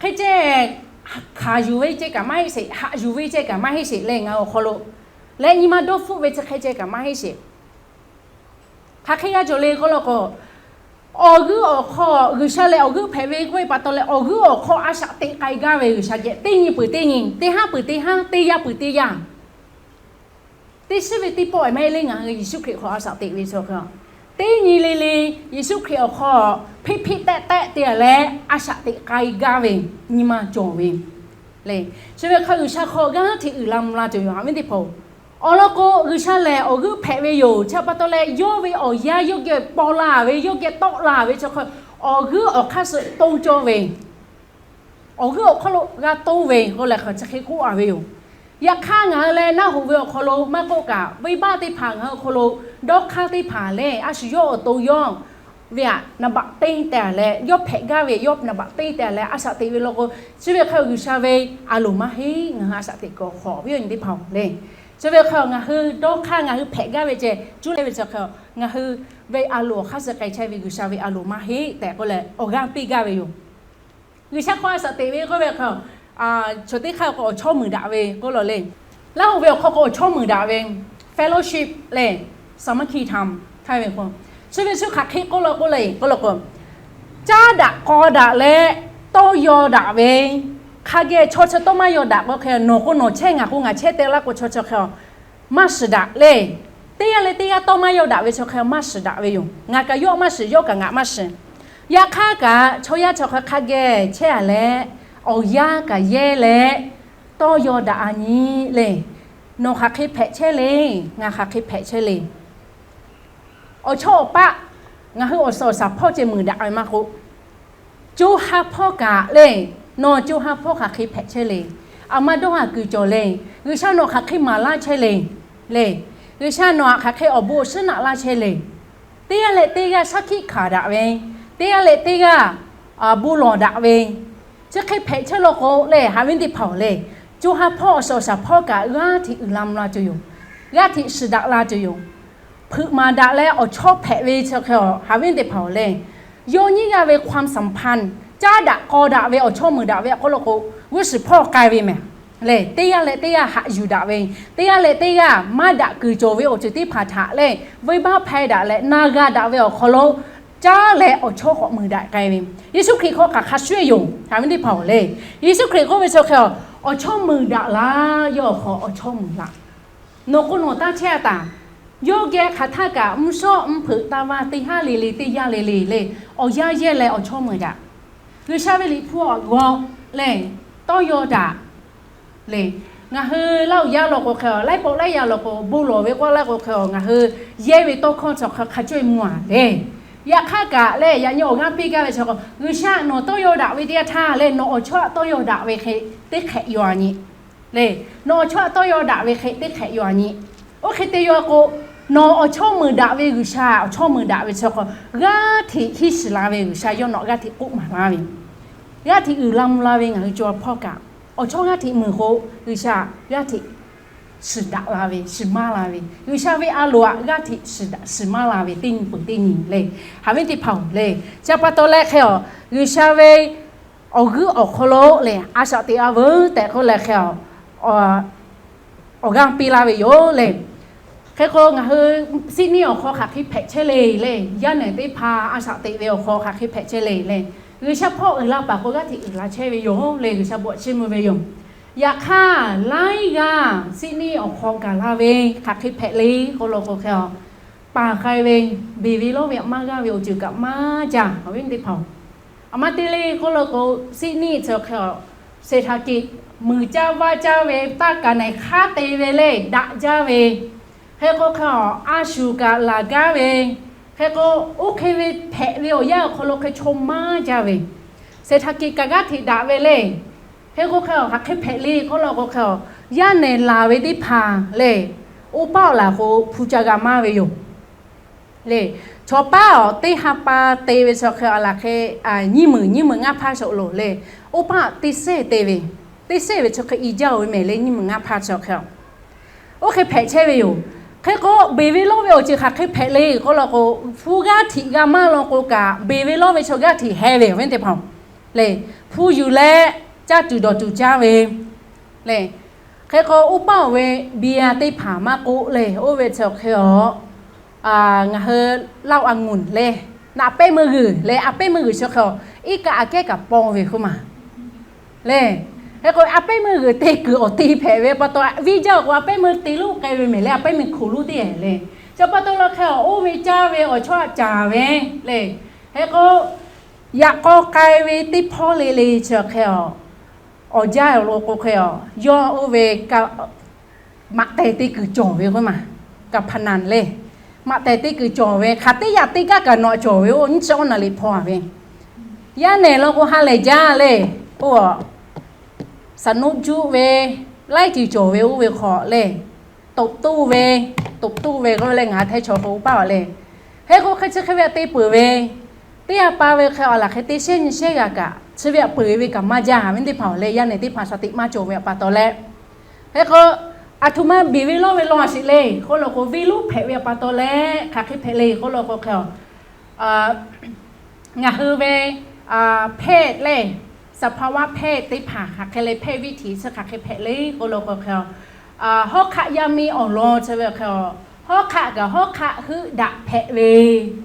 Hk'e ceh, hkanˍ yuˬ ve ceh kaꞈ maˇ heˆ sheˍ, haꞈ yuˬ ve ceh kaꞈ maˇ heˆ sheˍ leh, ngaˬ awˬ hk'aw lo leh nyi ma dawˇ hpfuhˆ ve chi hk'e ceh kaꞈ maˇ heˆ sheˍ. Hk'aˬ hk'e g'a cawˬ le k'oˆ law k'o, awˬ g'euˆ awˬ hk'aw G'uiˬsha lehˬ awˬ g'euˆ hpehꞈ ve k'oˆ ve pa taw leh, awˬ g'euˆ awˬ hk'aw a shaꞈ teꞈ k'ai gaˇ ve G'uiˬsha geh teˇ nyi peuˬ teˇ nyi, teˇ haˉ peuˬ teˇ haˉ, teˇ yaˇ peuˬ teˇ yaˇ, teˇ shiˉ ve teˇ pawˆ maˇ heˆ le. Ngaˬ hui Yeˍsuˆ Hkriꞈ hk'aw a shaꞈ teꞈ ve chi hk'e, teˇ nyi le le Yeˍsuˆ Hkriꞈ awˬ hk'aw hpeˆ hpeˆ tehˆ tehˆ te leh a shaꞈ teꞈ k'ai gaˇ ve nyi ma cawˬ ve le. Chi ve hk'e G'uiˬsha hk'aw g'aˇ hteꞈ uiˍ la mvuh la tuˬ yoˬ. Haꞈ ve teˇ hpaˍ-oˬ, awˬ lawn k'o G'uiˬsha lehˬ awˬ g'euˆ hpehꞈ ve yoˬ. Chi pa taw leh yawˇ ve awˬ yaˇ yawˇ geh paw la ve, yawˇ geh tawˆ la ve chi hk'e, awˬ g'euˆ awˬ hk'aˇ suh to cawˇ ve, awˬ g'euˆ awˬ hk'aw lo g'a to ve k'oˆ leh hk'e chi hk'e k'oˆ a ve yoˬ. Yaꞈ hk'aˇ ngaˬ hui leh naˆ hoꞈ ve awˬ hk'aw lo maˇ k'oˆ kaꞈ, venˇbaˆ teˇ hpaˍ ngaˬ hui awˬ hk'aw lo dawˇ hk'aˇ teˇ hpaˍ lehˬ, a shu yawˇ awˬ to yawˇ ve aꞈ naˍ baꞈ teˇ te leh, yawˇ hpehꞈ gaˇ ve yawˇ naˍ baꞈ teˇ te leh a shaꞈ teꞈ ve law k'o, chi ve hk'e G'uiˬsha ve a loˍ maˇ heˆ. Ngaˬ hui a shaꞈ teꞈ kuiˬ awˬ hk'aw ve awˬ nyi teˇ hpaˍ-oˬ le. Chi ve hk'e ngaˬ hui dawˇ hk'aˇ ngaˬ hui hpehꞈ gaˇ ve ceh cuˇ leh ve chi hk'e, ngaˬ hui ve a loˍ awˬ hk'aˇ suh k'ai chehˇ ve G'uiˬsha ve a loˍ maˇ heˆ tehꞈ k'oˆ leh awˬ g'aˇ piˇ gaˇ ve yoˬ. G'uiˬsha hk'aw a shaꞈ teꞈ ve k'oˆ ve hk'e, chaw teˇ hk'aˇ k'o awˬ chawˇ muiˬ daꞈ ve k'oˆ law le. Laˇ hoꞈ ve awˬ hk'aw k'o awˬ chawˇ muiˬ daꞈ ve, fellowship leh สามัคคีธรรม htaˇ ve k'o, chi ve chi hk'aˬ hk'e k'oˆ law k'oˆ le k'oˆ law k'o, caˉ daꞈ k'aw daꞈ leh tawˇ yaw daꞈ ve Hk'a geh chaw chi tawˇ maˇ yaw daꞈ k'o hk'e, nawˬ k'o nawˬ chehˇ, ngaˬ k'o ngaˬ chehˇ te laˇ k'o chaw chi hk'e, maˇ shiˍ daꞈ le. Teˇ g'aˇ leh teˇ g'aˇ tawˇ maˇ yaw daꞈ ve chi hk'e maˇ shiˍ daꞈ ve yoˬ. Ngaˬ kaꞈ yawˇ maˇ shiˍ, yawˇ kaꞈ ngaˬ maˇ shiˍ. Yaꞈ hk'aˇ kaꞈ chaw yaˇ chi hk'e hk'a geh chehˇ a leh, awˬ yanˇ kaꞈ yehˇ leh tawˇ yaw daꞈ a nyi le. Nawˬ hk'aˬ hk'e hpehꞈ chehˇ le, ngaˬ hk'aˬ hk'e hpehꞈ chehˇ le. Awˬ chawˇ awˬ paˆ ngaˬ hui awˬ suhˍ awˬ shaˍ hpawˇ ceh muiˬ daꞈ ve maˇ k'oˆ, co ha hpawˇ kaꞈ le, nawˬ co ha hpawˇ hk'aˬ hk'e hpehꞈ chehˇ le. Aˬ ma dawˇ haˍ kuiˬ cawˬ le. G'uiˬsha nawˬ hk'aˬ hk'e maˍ laˇ chehˇ le. Le, G'uiˬsha nawˬ htaꞈ hk'aˬ hk'e awˬ bon awˬ shinˉ naꞈ laˇ chehˇ le. Teˇ g'aˇ leh teˇ g'aˇ shaˉ hkiˆ hkanˍ daꞈ ve, teˇ g'aˇ leh teˇ g'aˇ bon lawˬ daꞈ ve, chi hk'e hpehꞈ chehˇ law k'o le, haꞈ viˉ teˇ hpaˍ-oˬ le, co ha hpawˇ awˬ suhˍ awˬ shaˍ hpawˇ kaꞈ g'aˇ hteꞈ uiˍ la mvuh la tuˬ yoˬ. G'aˇ hteꞈ shiˍ daꞈ la tuˬ yoˬ. Hpeuꞈ maˍ daꞈ leh awˬ chawˇ hpehꞈ ve chi hk'e, haꞈ viˉ teˇ hpaˍ-oˬ le, yawˇ nyiˇ g'aˇ ve ความสัมพันธ์ caˉ daꞈ k'aw daꞈ ve awˬ chawˇ muiˬ daꞈ ve awˬ hk'aw lo k'o, g'uˇ suhˍ hpawˇ k'ai ve mehˍ le. Teˇ g'aˇ leh teˇ g'aˇ haꞈ yuˬ daꞈ ve, teˇ g'aˇ leh teˇ g'aˇ maˇ daꞈ kuiˬ cawˬ ve awˬ ceuˬ teˇ hpaˍ htaꞈ le, venˇbaˆ hpehˇ daꞈ leh na g'a daꞈ ve awˬ hk'aw lo caˉ leh awˬ chawˇ k'awꞈ muiˬ daꞈ k'ai ve. Yeˍsuˆ Hkriꞈ hk'aw hk'aˬ hk'a shuˍ shuˍ yoˬ, haꞈ viˉ teˇ hpaˍ-oˬ le. Yeˍsuˆ Hkriꞈ k'oˆ ve chi hk'e, awˬ chawˇ muiˬ daꞈ laˇ, yawˇ awˬ hk'aw awˬ chawˇ muiˬ laꞈ. Nawˬ k'o nawˬ taˇ chehˇ a taˍ. Yawˇ geh hk'aˬ htaˇ kaꞈ mvuhˇ shawˉ mvuhˇ hpeuꞈ taˇ vaˇ teˇ haˉ le le teˇ yanˇ le le le, awˬ yanˇ yehˇ leh awˬ chawˇ muiˬ daꞈ. G'uiˬsha ve Liꞈ hpu awˬ g'aw le, tawˇ yaw daꞈ le. Ngaˬ hui Laˇ huˍ yaˇ law k'o hk'e, laiˉ pawˆ laiˉ yaˇ law k'o bon lawˬ ve k'oˆ laˇ k'o hk'e, ngaˬ hui yehˇ ve tawˇ hkawˇ chi hk'e hk'a cawˇ e mvuh a le. Yaꞈ hk'aˇ kaꞈ le, yaꞈ nyi awˬ g'aˇ piˇ gaˇ ve chi k'o, G'uiˬsha nawˬ tawˇ yaw daꞈ ve teˇ yanˇ htaˇ le, nawˬ awˬ chawˇ aꞈ tawˇ yaw daꞈ ve hk'e teˇ hk'ehꞈ yaw a nyi. Le, nawˬ awˬ chawˇ aꞈ tawˇ yaw daꞈ ve hk'e teˇ hk'ehꞈ yaw a nyi. Oˇ hk'e te yaw k'o, nawˬ awˬ chawˇ muiˬ daꞈ ve G'uiˬsha awˬ chawˇ muiˬ daꞈ ve chi k'o, g'aˇ hteꞈ hiˉ shiˍ la ve G'uiˬsha yawˇ nawˬ g'aˇ hteꞈ k'oˆ maˍ laˇ ve, g'aˇ hteꞈ uiˍ la mvuh la ve ngaˬ hui co ha hpawˇ kaꞈ, awˬ chawˇ g'aˇ hteꞈ muiˬ k'o, G'uiˬsha g'aˇ hteꞈ shiˍ daꞈ la ve, shiˍ maˇ la ve, G'uiˬsha ve a loˍ aꞈ g'aˇ hteꞈ shiˍ daꞈ shiˍ maˇ la ve teˇ nyi peuˬ teˇ nyi le. Haꞈ viˉ teˇ hpaˍ-oˬ le, chi pa taw leh hk'e a, G'uiˬsha ve awˬ g'euˆ awˬ hk'aw lo le, a shaꞈ teꞈ a veuˬ tehꞈ k'oˆ leh hk'e a, awˬ g'aˇ piˇ laˇ ve yoˬ le. Hk'e k'o, ngaˬ hui Sydney awˬ hk'aw hk'aˬ hk'e hpehꞈ chehˇ le le, yaˇ nehˬ teˇ hpaˍ a shaꞈ teꞈ ve awˬ hk'aw hk'aˬ hk'e hpehꞈ chehˇ le le, G'uiˬsha hpawˇ uiˍ la paˍ k'o g'aˇ hteꞈ uiˍ la chehˇ ve yoˬ le, G'uiˬsha bvuhꞈ chiˇ mvuh ve yoˬ. Yaꞈ hk'aˇ, laiˉ g'aˇ Sydney awˬ hk'aw gaˬ la ve hk'aˬ hk'e hpehꞈ le k'oˆ law k'o hk'e a, paˍ k'ai ve, beˬ ve lawˇ ve htaꞈ maˇ g'aˇ ve awˬ ceuˬ kaꞈ maˇ jaˇ, awˬ viˉ teˇ hpaˍ-oˬ. Aˬ ma te le k'oˆ law k'o, Sydney chi hk'e a, เศรษฐกิจ muiˬ caˇ vaˇ caˇ ve, taˇ kaˍ nehˬ hk'aˉ te ve le, daꞈ jaˇ ve, hk'e k'o hk'e a, a shuˍ kaꞈ laˬ gaˇ ve, hk'e k'o, oˇ hk'e ve hpehꞈ ve awˬ yanˇ awˬ hk'aw lo hk'e chaw maˇ jaˇ ve, เศรษฐกิจ kaꞈ g'aˇ hteꞈ daꞈ ve le. Hk'e k'o hk'e a, hk'aˬ hk'e hpehꞈ le k'oˆ law k'o hk'e a, yaˇ nehˬ laˬ ve teˇ hpaˍ le, oˇ paˆ awˬ laˬ k'o hpu ca g'a maˇ ve yoˬ. Le, chaw paˉ awˬ teˇ ha pa te ve chi hk'e a laˬ hk'e, nyiˇ meunˍ nyiˇ meunˍ ngaˇ hpaˇ shawˍ loˬ le, oˇ paˆ teˇ sehˇ te ve, teˇ sehˇ ve chi hk'e i jaˇ-oˬ ve mehˍ le, nyiˇ meunˍ ngaˇ hpaˇ chi hk'e a, oˇ hk'e hpehꞈ chehˇ ve yoˬ. Hk'e k'o, beˬ ve lawˇ ve awˬ ceuˬ hk'aˬ hk'e hpehꞈ le k'oˆ law k'o, hpu g'aˇ hteꞈ g'a maˇ law k'o kaꞈ, beˬ ve lawˇ ve chaw g'aˇ hteꞈ heh ve awˬ viˉ teˇ hpaˍ-oˬ le, hpu yuˬ leh caˇ tuˬ dawˬ tuˬ caˇ ve le. Hk'e k'o, oˇ paˆ awˬ ve เบียร์ teˇ hpaˍ maˇ k'oˆ le, oˇ ve chi hk'e a, ngaˬ hui เหล้าองุ่น le, naꞈ pehˉ meuˇ g'uiˬ le, a pehˉ meuˇ g'uiˬ chi hk'e a, iˉ kaˆ aꞈ kehˉ kaꞈ paw ve k'oˆ ma le. Hk'e k'o, a pehˉ meuˇ g'uiˬ te kuiˬ awˬ te hpehꞈ ve pa taw, viˇ jaˇ k'o a pehˉ meuˇ te lonˉ k'ai ve mehˍ le, a pehˉ meuˇ hkoˍ lonˉ teˇ e le. Chi pa taw la hk'e a, oˇ ve caˇ ve awˬ chawˇ aꞈ caˍ ve le. Hk'e k'o, yaꞈ k'aw k'ai ve teˇ hpawˇ le le chi hk'e a, awˬ jaˇ awˬ lo k'o hk'e a, yawˇ oˇ ve maꞈ tehˬ te kuiˬ cawˬ ve k'oˆ ma, การพนัน le. Maꞈ tehˬ te kuiˬ cawˬ ve hk'aˬ teˇ yaꞈ teˇ gaˇ kaꞈ nawꞈ cawˬ ve, oˇ nyiˇ chi awˇ naˍ riˍ hpaw a ve, yaˇ nehˬ law k'o ha lehˬ jaˇ le. Oˇ a, สนุก juˆ ve, laiˉ ceuˬ cawˬ ve oˇ ve hk'aw le, ตบตู้ ve, ตบตู้ ve k'oˆ ve le, ngaˬ hteˇ chaw k'o oˇ paˆ a le. Hk'e k'o, hk'e chi hk'e ve htaꞈ te peuˬ ve, teˇ g'aˇ pa ve hk'e a laˬ hk'e teˇ shehˇ nyi shehˇ g'a kaꞈ, chi ve htaꞈ peuˬ ve kaꞈ maˇ jaˇ, viˉ teˇ hpaˍ le, yaˇ nehˬ teˇ hpaˍ shaˍ tiꞈ maˇ cawˬ ve pa taw leh, hk'e k'o, aˬ htoꞈ ma beˬ ve lawˇ ve law a sheˍ le k'oˆ law k'o, venˇ lonˉ hpehꞈ ve pa taw leh hk'aˬ hk'e hpehꞈ le k'oˆ law k'o hk'e a, ngaˬ hui ve แพทย์ le, สภาวะแพทย์ teˇ hpaˍ hk'aˬ hk'e le, แพทย์วิถี chi hk'aˬ hk'e hpehꞈ le k'oˆ law k'o hk'e a, hawˉ hk'aˆ yaˇ miˇ awˬ lawn chi ve hk'e a, hawˉ hk'aˆ kaꞈ hawˉ hk'aˆ heuˆ daꞈ hpehꞈ ve,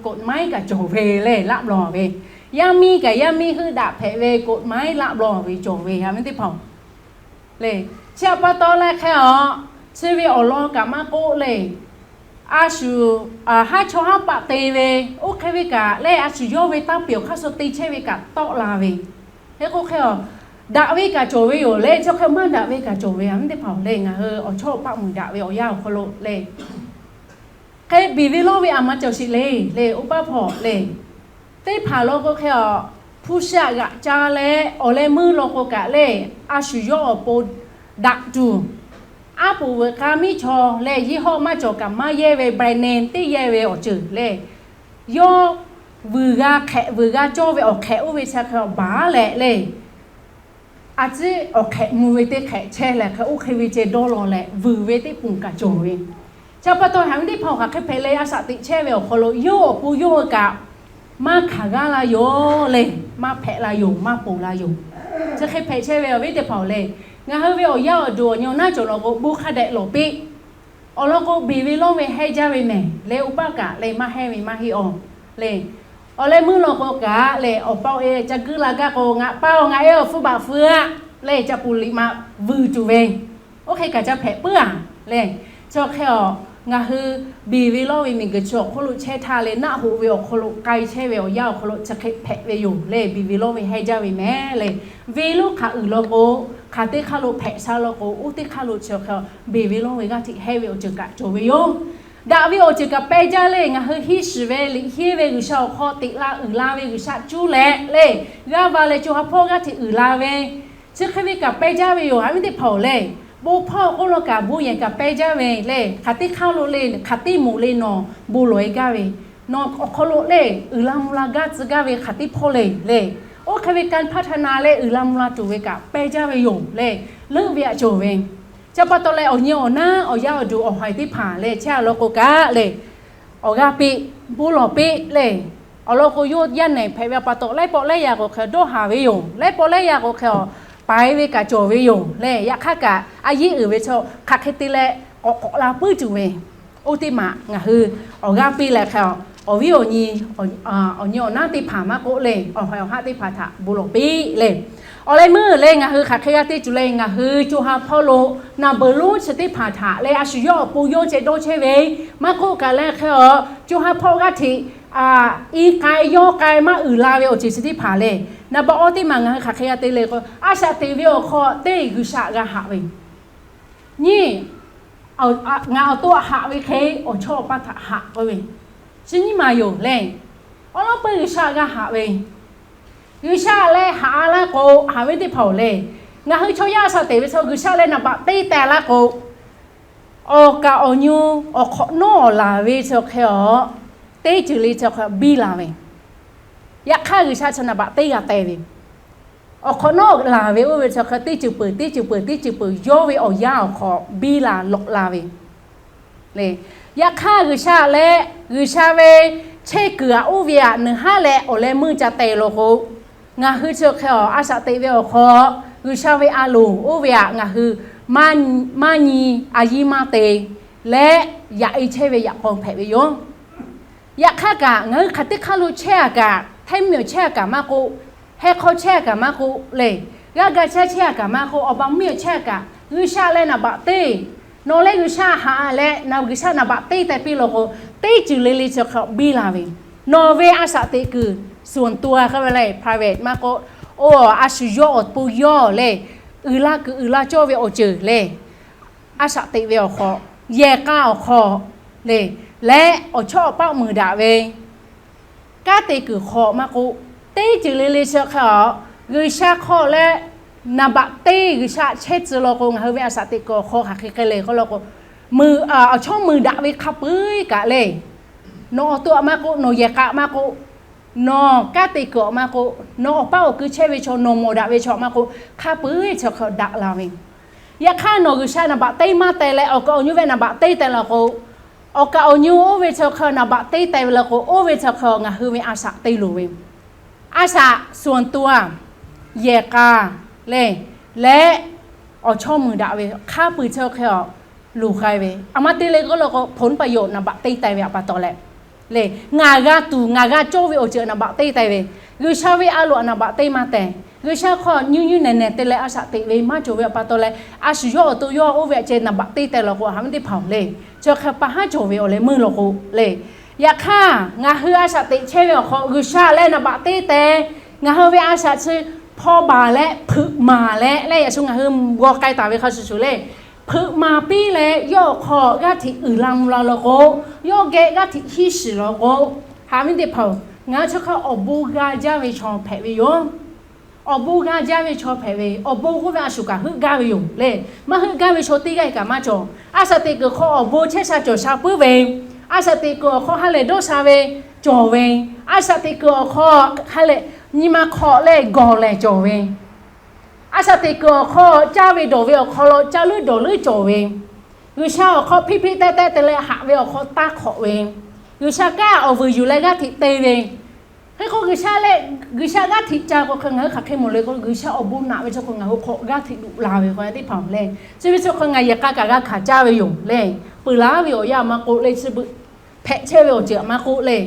กฎหมาย kaꞈ cawˬ ve le, laˆ lawˬ ve Yaˇ miˇ kaꞈ yaˇ miˇ heuˆ daꞈ hpehꞈ ve กฎหมาย laˆ blawˬ ve cawˬ ve, a viˉ teˇ hpaˍ-oˬ. Le, chi htaꞈ pa taw leh hk'e a, chi ve awˬ lawn kaꞈ maˇ k'oˆ le, a shu, haˉ chawˇ haˉ paˆ te ve, oˇ hk'e ve kaꞈ le, a shu yawˇ ve taˇ piˍ awˬ hk'aˇ suh te chehˇ ve kaꞈ tawˆ la ve. Hk'e k'o hk'e a, daꞈ ve kaꞈ cawˬ ve yoˬ le, chi hk'e maˇ daꞈ ve kaꞈ cawˬ ve, a viˉ teˇ hpaˍ-oˬ le, ngaˬ hui awˬ chawˇ awˬ paˆ mui daꞈ ve awˬ yanˇ awˬ hk'aw lo le, hk'e biˬ ve lawˇ ve a ma cawˬ sheˍ le, le oˇ paˆ hpawˇ le. Teˇ hpaˍ law k'o hk'e a, hpu shaˆ g'aꞈ ca leh awˬ leh meuˇ law k'o kaꞈ le, a shu yawˇ awˬ pon daꞈ tuˬ, aˉ poꞈ veuꞈ k'a miˉ chaw leh yehˇ hawˆ maˇ cawˬ kaꞈ maˇ yehˇ ve brand name teˇ yehˇ ve awˬ ceuˬ le, yawˇ vuiˬ g'a hk'ehꞈ vuiˬ g'a cawˇ ve awˬ hk'ehꞈ oˇ ve chi hk'e a baˬ leh le, a ciˉ awˬ hk'ehꞈ mvuh ve teˇ hk'ehꞈ chehˇ leh hk'e oˇ hk'e ve ceh dawˇ law leh vuiˬ ve teˇ poˬ kaꞈ cawˬ ve. Chi pa taw, a viˉ teˇ hpaˍ-oˬ, hk'aˬ hk'e hpehꞈ le, a shaꞈ teꞈ chehˇ ve awˬ hk'aw lo yawˇ awˬ pon yawˇ hui kaꞈ maˇ hkanˍ g'aˇ la yoˬ le, maˇ hpehꞈ la yoˬ, maˇ ponˬ la yoˬ. Chi hk'e hpehꞈ chehˇ ve, a viˉ teˇ hpaˍ-oˬ le, ngaˬ hui ve awˬ yaˇ awˬ duˬ awˬ nyi awˬ naˉ cawˬ law k'o bon hk'a dehꞈ lawˬ piˇ. Awˬ lawn k'o, beˬ ve lawˇ ve hehnˇ jaˇ ve mehˬ le, oˇ paˆ kaꞈ le maˇ hehnˇ ve maˇ heˆ awˬ le. Awˬ leh meuˇ law k'o kaꞈ le, awˬ pa awˬ e ca guiˇ la gaˇ k'o, ngaˬ pa awˬ ngaˬ e awˬ hpfuhˇ baꞈ feu aˆ le, ca puˍ liꞈ ma vuiˬ tuˬ ve, oˇ hk'e kaꞈ ca hpehꞈ puiˉ a le. Chi hk'e a, ngaˬ hui beˬ ve lawˇ ve miˬguiˬ chi awˬ hk'oˆ lo chehˇ htaˇ le, naˆ hoꞈ ve awˬ hk'aw lo k'ai chehˇ ve awˬ yanˇ awˬ hk'aw lo chi hk'e hpehꞈ ve yoˬ le, beˬ ve lawˇ ve hehnˇ jaˇ ve mehˬ le. Venˇ lonˉ hk'aˬ uiˍ law k'o, hk'aˬ teˇ hk'aˇ lo hpehꞈ sha law k'o, oˇ teˇ hk'aˇ lo chi hk'e a, beˬ ve lawˇ ve g'aˇ hteꞈ hehnˇ ve awˬ ceuˬ kaꞈ cawˬ ve yoˬ. Daꞈ ve awˬ ceuˬ kaꞈ pehˇ jaˇ le, ngaˬ hui hiˇ shiˍ ve liꞈ hiˉ ve G'uiˬsha awˬ hk'aw teꞈ la uiˍ la ve G'uiˬsha cuˇ leh le, g'aˇ va leh co ha hpawˇ g'aˇ hteꞈ uiˍ la ve, chi hk'e ve kaꞈ pehˇ jaˇ ve yoˬ, a viˉ teˇ hpaˍ-oˬ le. Bon hpawˇ awˬ hk'oˆ lo kaꞈ bon yehˬ kaꞈ pehˇ jaˇ ve le, hk'aˬ teˇ hk'aˇ lo le, hk'aˬ teˇ moˍ le nawˬ bon lawˬ e gaˇ ve, nawˬ awˬ hk'aw lo le, uiˍ la mvuh la gaˇ tcuh gaˇ ve hk'aˬ teˇ hpawˇ le le. Oˇ hk'e ve การพัฒนา le, uiˍ la mvuh la tuˬ ve kaꞈ pehˇ jaˇ ve yoˬ le, leuˆ ve aꞈ cawˬ ve. Chi pa taw leh awˬ nyi awˬ naˉ awˬ yaˇ awˬ duˬ awˬ haiˬ teˇ hpaˍ le, chehˇ a law k'o kaꞈ le, awˬ g'aˇ piˇ, bon lawˬ piˇ le. Awˬ lawn k'o, yawˇ yaˇ nehˬ hpehꞈ ve pa taw, laiˉ pawˆ laiˉ yaˇ k'o hk'e dawˇ haˍ ve yoˬ. Laiˉ pawˆ laiˉ yaˇ k'o hk'e a, paiˍ ve kaꞈ cawˬ ve yoˬ le. Yaꞈ hk'aˇ kaꞈ, a yehˉ uiˍ ve chaw hk'aˬ hk'e te leh k'awꞈ k'awꞈ la puiˉ tuˬ ve, oˇ teˇ maˬ ngaˬ hui awˬ g'aˇ piˇ leh hk'e a, awˬ viˉ awˬ nyi, awˬ nyi awˬ naˉ teˇ hpaˍ maˇ k'oˆ le, awˬ haiˬ awˬ haˆ teˇ hpaˍ htaꞈ bon lawˬ piˇ le. Awˬ leh meuˇ le, ngaˬ hui hk'aˬ hk'e g'a te tuˬ le, ngaˬ hui co ha hpawˇ lo naˍ beuˍ lonˉ chi teˇ hpaˍ htaꞈ le, a shu yawˇ awˬ pon yawˇ ceh dawˇ chehˇ ve, maˇ k'oˆ kaꞈ le hk'e a, co ha hpawˇ g'aˇ hteꞈ i k'ai yawˇ k'ai maˇ uiˍ la ve awˬ ceuˬ chi teˇ hpaˍ le. Naˍ baꞈ awˇ teˇ maˬ ngaˬ hui hk'aˬ hk'e g'a te le k'o, a shaꞈ teꞈ ve awˬ hk'aw teˇ G'uiˬsha g'a haꞈ ve nyi, ngaˬ awˬ to haꞈ ve hk'e awˬ chawˇ awˬ paˇ htaꞈ haꞈ k'oˆ ve, chi nyiˇ maˬ yoˬ le. Awˉ lawˉ peuˇ G'uiˬsha g'a haꞈ ve, G'uiˬsha leh haꞈ a laˇ k'o, haꞈ ve teˇ hpaˍ-oˬ le, ngaˬ hui chaw yaˇ a shaꞈ teꞈ ve chaw G'uiˬsha leh naˍ baꞈ teˇ teh laˇ k'o, awˬ kaˍ awˬ nyu awˬ hk'awꞈ nawˉ laˬ ve chi hk'e a, teˇ ceuˬ le chi hk'e biˇ la ve. Yaꞈ hk'aˇ G'uiˬsha chi naˍ baꞈ teˇ g'a teh ve, awˬ hk'awꞈ nawˉ laˬ ve oˇ ve chi hk'e teˇ ceuˬ peuˬ teˇ ceuˬ peuˬ teˇ ceuˬ peuˬ yawˇ ve awˬ yanˇ awˬ hk'aw biˇ la lawꞈ la ve le. Yaꞈ hk'aˇ G'uiˬsha leh G'uiˬsha ve chehˇ kuiˬ aꞈ oˇ ve aꞈ nawˬ haˉ leh awˬ leh meuˇ ca teh law k'o, ngaˬ hui chi hk'e a, a shaꞈ teꞈ ve awˬ hk'aw G'uiˬsha ve a loˍ oˇ ve aꞈ ngaˬ hui maˇ nyi, a yiˇ maˇ te leh yaꞈ e chehˇ ve yaꞈ k'aw hpehꞈ ve yoˬ. Yaꞈ hk'aˇ kaꞈ ngaˬ hui hk'aˬ teˇ hk'aˇ lo chehˇ a kaꞈ, hteˇ miˬ awˬ chehˇ a kaꞈ maˇ k'oˆ, heh hk'aw chehˇ a kaꞈ maˇ k'oˆ le, g'aˇ ga caˇ chehˇ a kaꞈ maˇ k'oˆ, awˬ ba miˬ awˬ chehˇ a kaꞈ, G'uiˬsha leh naˍ baꞈ teˇ, nawˬ leh G'uiˬsha haꞈ leh G'uiˬsha naˍ baꞈ teˇ teh piˇ law k'o, teˇ ceuˬ le le chi hk'e biˇ la ve. Nawˬ ve a shaꞈ teꞈ kuiˬ ส่วนตัว hk'e ve le, private maˇ k'oˆ, oˇ a shu yawˇ awˬ pon yawˇ le, uiˍ la kuiˬ uiˍ la cawˇ ve awˬ ceuˬ le, a shaꞈ teꞈ ve awˬ hk'aw, yehˬ k'a awˬ hk'aw le, leh awˬ chawˇ awˬ paˆ mui daꞈ ve kanˉ te kuiˬ hk'aw maˇ k'oˆ, teˇ ceuˬ le le chi hk'e a, G'uiˬsha hk'aw leh naˍ baꞈ teˇ G'uiˬsha chehˇ tcuh law k'o, ngaˬ hui ve a shaꞈ teꞈ kuiˬ awˬ hk'aw hk'aˬ hk'e k'ai le k'oˆ law k'o, meuꞈ, awˬ chawˇ mui daꞈ ve hk'a peu-eˬ kaꞈ le, nawˬ awˬ to aꞈ maˇ k'oˆ, nawˬ yehˬ k'a maˇ k'oˆ, nawˬ kanˉ te kuiˬ aꞈ maˇ k'oˆ, nawˬ awˬ paˇ awˬ kui chehˇ ve chaw, nawˬ mawˬ daꞈ ve chaw aꞈ maˇ k'oˆ, hk'a peu-eˬ chi hk'e daꞈ la ve. Yaꞈ hk'aˇ nawˬ G'uiˬsha naˍ baꞈ teˇ maˇ teh leh awˬ kaˍ awˬ nyu ve naˍ baꞈ teˇ teh law k'o, awˬ kaˍ awˬ nyu oˇ ve chi hk'e naˍ baꞈ teˇ teh ve law k'o, oˇ ve chi hk'e ngaˬ hui ve a shaꞈ te loˍ ve. A shaꞈ ส่วนตัว, yehˬ k'a le, leh awˬ chawˇ mui daꞈ ve hk'a peu-eˬ chi hk'e a loˍ k'ai ve. A ma te le k'oˆ law k'o, ผลประโยชน์ naˍ baꞈ teˇ teh ve aꞈ pa taw leh le, ngaˬ g'a tuˬ ngaˬ g'a cawˇ ve awˬ ceuˬ naˍ baꞈ teˇ teh ve. G'uiˬsha ve a loꞈ naˍ baꞈ teˇ maˇ tehꞈ, G'uiˬsha hk'aw nyiˇ nyiˇ nehˬ nehˬ te leh a shaꞈ teꞈ ve maˇ cawˬ ve awˬ pa taw leh, a shu yawˇ awˬ to yawˇ oˇ ve htaꞈ ceh naˍ baꞈ teˇ tehꞈ law k'o, haꞈ ve teˇ hpaˍ-oˬ le, chi hk'e pa haˉ cawˬ ve awˬ leh meuˇ law k'o le. Yaꞈ hk'aˇ, ngaˬ hui a shaꞈ teꞈ chehˇ ve awˬ hk'aw G'uiˬsha leh naˍ baꞈ teˇ tehꞈ, ngaˬ hui ve a shaꞈ chi hpaw baˬ leh hpeuꞈ maˍ leh leh, yaꞈ shu ngaˬ hui g'aw k'ai taˍ ve hk'a shuˍ shuˍ le, hpeuꞈ maˍ piˇ leh yawˇ awˬ hk'aw g'aˇ hteꞈ uiˍ la mvuh la law k'o, yawˇ geh g'aˇ hteꞈ hiˇ shiˍ law k'o, haꞈ ve teˇ hpaˍ-oˬ, ngaˬ hui chi hk'e awˬ bon g'a jaˇ ve chaw hpehꞈ ve yoˬ. Awˬ bon g'a jaˇ ve chaw hpehꞈ ve, awˬ bon k'oˆ ve a shu kaꞈ heuˆ gaˇ ve yoˬ le. Maˇ heuˆ gaˇ ve chaw teˇ g'aˇ kaꞈ maˇ cawˬ. A shaꞈ teꞈ kuiˬ hk'aw awˬ bon chehˇ sha cawˬ sha puiˉ ve, a shaꞈ teꞈ kuiˬ awˬ hk'aw ha lehˬ dawˇ sha ve cawˬ ve, a shaꞈ teꞈ kuiˬ awˬ hk'aw ha lehˬ nyi ma hk'aw leh gawˬ lehˬ cawˬ ve, a shaꞈ teꞈ kuiˬ awˬ hk'aw caˇ ve dawˬ ve awˬ hk'aw lo caˇ leuˉ dawˬ leuˉ cawˬ ve, G'uiˬsha awˬ hk'aw hpiˇ hpiˇ teh teh te leh haꞈ ve awˬ hk'aw taˇ hk'awꞈ ve, G'uiˬsha kanˉ awˬ vuiˬ yuˬ leh g'aˇ hteꞈ te ve, hk'e k'o G'uiˬsha leh G'uiˬsha g'aˇ hteꞈ ca k'o hk'e ngaˬ hui hk'aˬ hk'e mawˬ le k'o, G'uiˬsha awˬ bon naꞈ ve chaw hk'e ngaˬ hui hk'aw g'aˇ hteꞈ luꞈ la ve k'o teˇ hpaˍ-oˬ le. Chi ve chaw hk'e ngaˬ yehˬ k'a kaꞈ g'a hkanˍ caˇ ve yoˬ le. Peuˬ laˇ ve awˬ yanˇ maˇ k'oˆ le, chi beuꞈ hpehꞈ chehˇ ve awˬ ceuˬ maˇ k'oˆ le.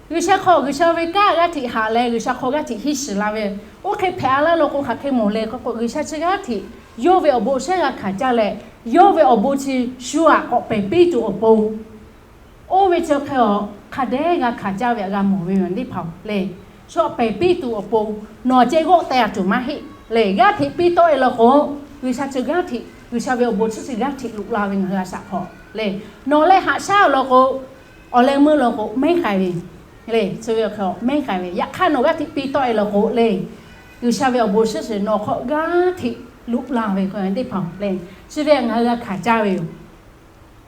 G'uiˬsha hk'aw G'uiˬsha ve kanˉ g'aˇ hteꞈ haꞈ leh G'uiˬsha hk'aw g'aˇ hteꞈ hiˇ shiˍ la ve, oˇ hk'e hpehꞈ a laˇ law k'o hk'aˬ hk'e mawˬ le k'o, G'uiˬsha chi g'aˇ hteꞈ yawˇ ve awˬ bon shehˉ g'a hkanˍ caˇ leh, yawˇ ve awˬ bon chi shu aꞈ k'awꞈ pehˬ piˇ tuˬ awˬ pon oˇ ve chi hk'e a hk'a dehꞈ g'a hkanˍ caˇ ve htaꞈ g'a mawˬ ve yoˬ teˇ hpaˍ-oˬ le. Shu aꞈ pehˬ piˇ tuˬ awˬ pon nawˬ ceh g'awˆ teh a tuˬ maˇ heˆ le. G'aˇ hteꞈ piˇ tawˆ e law k'o, G'uiˬsha chi g'aˇ hteꞈ, G'uiˬsha ve awˬ bon chi chi g'aˇ hteꞈ luꞈ la ve ngaˬ hui a shaꞈ hk'aw le. Nawˬ leh haꞈ shaˉ law k'o, awˬ leh meuˇ law k'o mehˉ k'ai ve le. Chi ve awˬ hk'e mehˉ k'ai ve, yaꞈ hk'aˇ nawˬ g'aˇ hteꞈ piˇ tawˆ e law k'o le, G'uiˬsha ve awˬ bon chi chi nawˬ hk'aw g'aˇ hteꞈ luꞈ la ve k'o teˇ hpaˍ-oˬ le. Chi ve ngaˬ hui g'a hkanˍ caˇ ve yoˬ.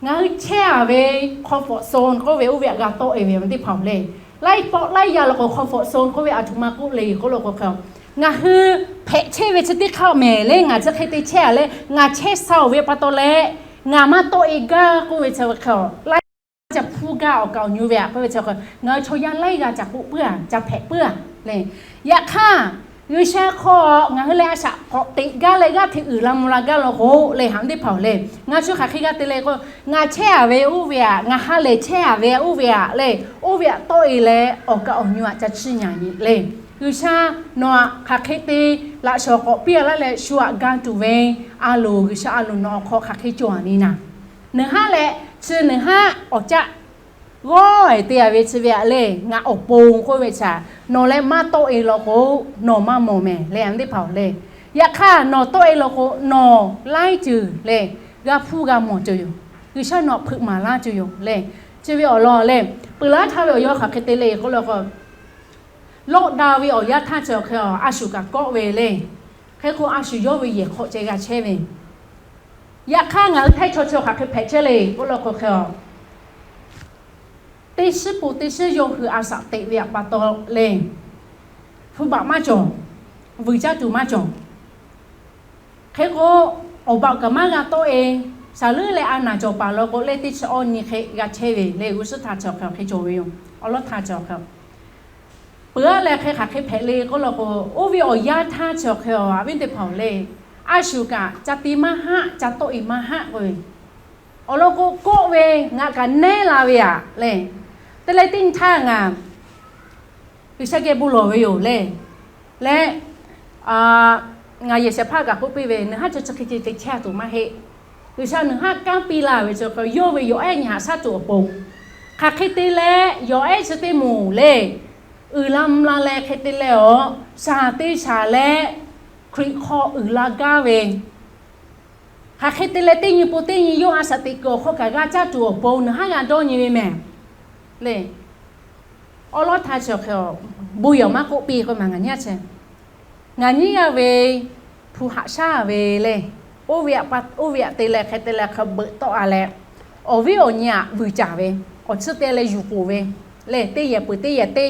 Ngaˬ hui chehˇ a ve comfort zone k'oˆ ve oˇ ve htaꞈ g'a tawˆ e ve teˇ hpaˍ-oˬ le. Laiˉ pawˆ laiˉ yaˇ law k'o comfort zone k'oˆ ve a htoꞈ ma k'oˆ le k'oˆ law k'o hk'e, ngaˬ hui hpehꞈ chehˇ ve chi teˇ hk'aˇ mehˍ le, ngaˬ chi hk'e te chehˇ a leh ngaˬ chehˇ sha-oˬ ve pa taw leh, ngaˬ maˇ tawˆ e gaˇ k'oˆ ve chi hk'e laiˉ ca hpuˇ gaˇ awˬ kaˍ awˬ nyu ve htaꞈ k'oˆ ve chi hk'e, ngaˬ hui chaw yaˇ laiˉ g'a ca k'oˆ puiˉ a, ca hpehꞈ puiˉ a le. Yaꞈ hk'aˇ, G'uiˬsha hk'aw ngaˬ hui leh a shaꞈ k'awꞈ teꞈ gaˇ leh g'aˇ hteꞈ uiˍ la mvuh la gaˇ law k'o le, haꞈ ve teˇ hpaˍ-oˬ le, ngaˬ shu hk'aˬ hk'e g'a te le k'o, ngaˬ chehˇ a ve oˇ ve htaꞈ, ngaˬ ha lehˬ chehˇ a ve oˇ ve htaꞈ le, oˇ ve htaꞈ tawˆ e leh awˬ kaˍ awˬ nyu htaꞈ ca chiˇ nyi le. G'uiˬsha nawˬ htaꞈ hk'aˬ hk'e te laꞈ shawˍ k'awꞈ piˇ a laˇ leh shu htaꞈ ga tuˬ ve a loˍ, G'uiˬsha a loˍ nawˬ awˬ hk'aw hk'aˬ hk'e cawˬ a nyi naˍ. Nawˬ haˉ leh chi nawˬ haˉ awˬ caˆ g'awˇ e te a ve chi ve htaꞈ le, ngaˬ awˬ pon k'oˆ ve htaꞈ nawˬ leh maˇ tawˆ e law k'o, nawˬ maˇ mawˬ mehˍ le, teˇ hpaˍ-oˬ le. Yaꞈ hk'aˇ nawˬ tawˆ e law k'o, nawˬ laiˉ ceuˬ le, g'a hpuˇ g'a mawˬ ceuˬ yoˬ. G'uiˬsha nawˬ hpeuꞈ maˍ laˇ ceuˬ yoˬ le. Chi ve awˬ lawn le, peuˬ laˉ htaˇ ve awˬ yawˇ hk'aˬ hk'e te le k'oˆ law k'o, lawˆ da ve awˬ yanˇ htaˇ chi awˬ hk'e a shu kaꞈ kawˆ ve le. Hk'e k'o a shu yawˇ ve yehˬ hk'aw ceh g'a chehˇ ve. Yaꞈ hk'aˇ ngaˬ hui htaiˇ chaw chi hk'aˬ hk'e hpehꞈ chehˇ le k'oˆ law k'o hk'e a, teˇ shiˉ po teˇ shiˉ yawˇ hui a shaꞈ teꞈ ve htaꞈ pa taw le, hpu baꞈ maˇ cawˬ, vuiˬ caˇ tuˬ maˇ cawˬ. Hk'e k'o, awˬ baꞈ kaꞈ maˇ g'a tawˆ e, shaˍ leuˉ leh a naˍ cawˬ paˍ law k'o le, teˇ chi awˇ nyi hk'e g'a chehˇ ve le, g'uˇ suhˉ htaꞈ chi awˬ hk'e cawˬ ve yoˬ. Awˬ lawˉ htaꞈ chi awˬ hk'e peuˬ a leh hk'e hk'aˬ hk'e hpehꞈ le k'oˆ law k'o, oˇ ve awˬ yanˇ htaˇ chi awˬ hk'e a, awˬ viˉ teˇ hpaˍ-oˬ le, a shu kaꞈ ca te maˇ haˆ, ca tawˆ e maˇ haˆ k'o ve, awˬ lawn k'o kawˆ ve, ngaˬ kaꞈ nehˉ la ve aꞈ le. Te leh teˇ nyi htaˇ ngaˬ G'uiˬsha geh bon lawˬ ve yoˬ le. Leh ngaˬ yehˬ shehˍ hpaˇ kaꞈ k'oˆ piˇ ve, nawˬ haˉ chaw chi hk'e ceh te chehˇ a tuˬ maˇ heˆ. G'uiˬsha nawˬ haˉ kanˉ piˇ la ve chi hk'e yawˇ ve yawˬ ehˉ nyi haꞈ shaˉ tuˬ awˬ pon, hk'aˬ hk'e te leh yawˬ ehˉ chi teˇ moˍ le, uiˍ la mvuh la leh hk'e te leh awˬ shaˍ te shaˍ leh Hkriꞈ hk'aw uiˍ la gaˇ ve, hk'aˬ hk'e te leh teˇ nyi po teˇ nyi yawˇ a shaꞈ teꞈ kuiˬ awˬ hk'aw kaꞈ g'a caˇ tuˬ awˬ pon nawˬ haˉ g'a dawˇ nyi ve mehˍ le. Awˬ lawn htaꞈ chi awˬ hk'e bon yawˬ maˇ k'oˆ piˇ k'o maˬ ngaˬ nyi a chi, ngaˬ nyi g'a ve hpu haꞈ shaˉ ve le, oˇ ve htaꞈ te leh hk'e te leh hk'a beuꞈ tawˆ a leh, awˬ viˉ awˬ nyi htaꞈ vuiˬ caˍ ve, awˬ tsuhˇ te leh yuˬ k'oˍ ve le, teˇ yehˬ peuˬ teˇ yehˬ teˇ,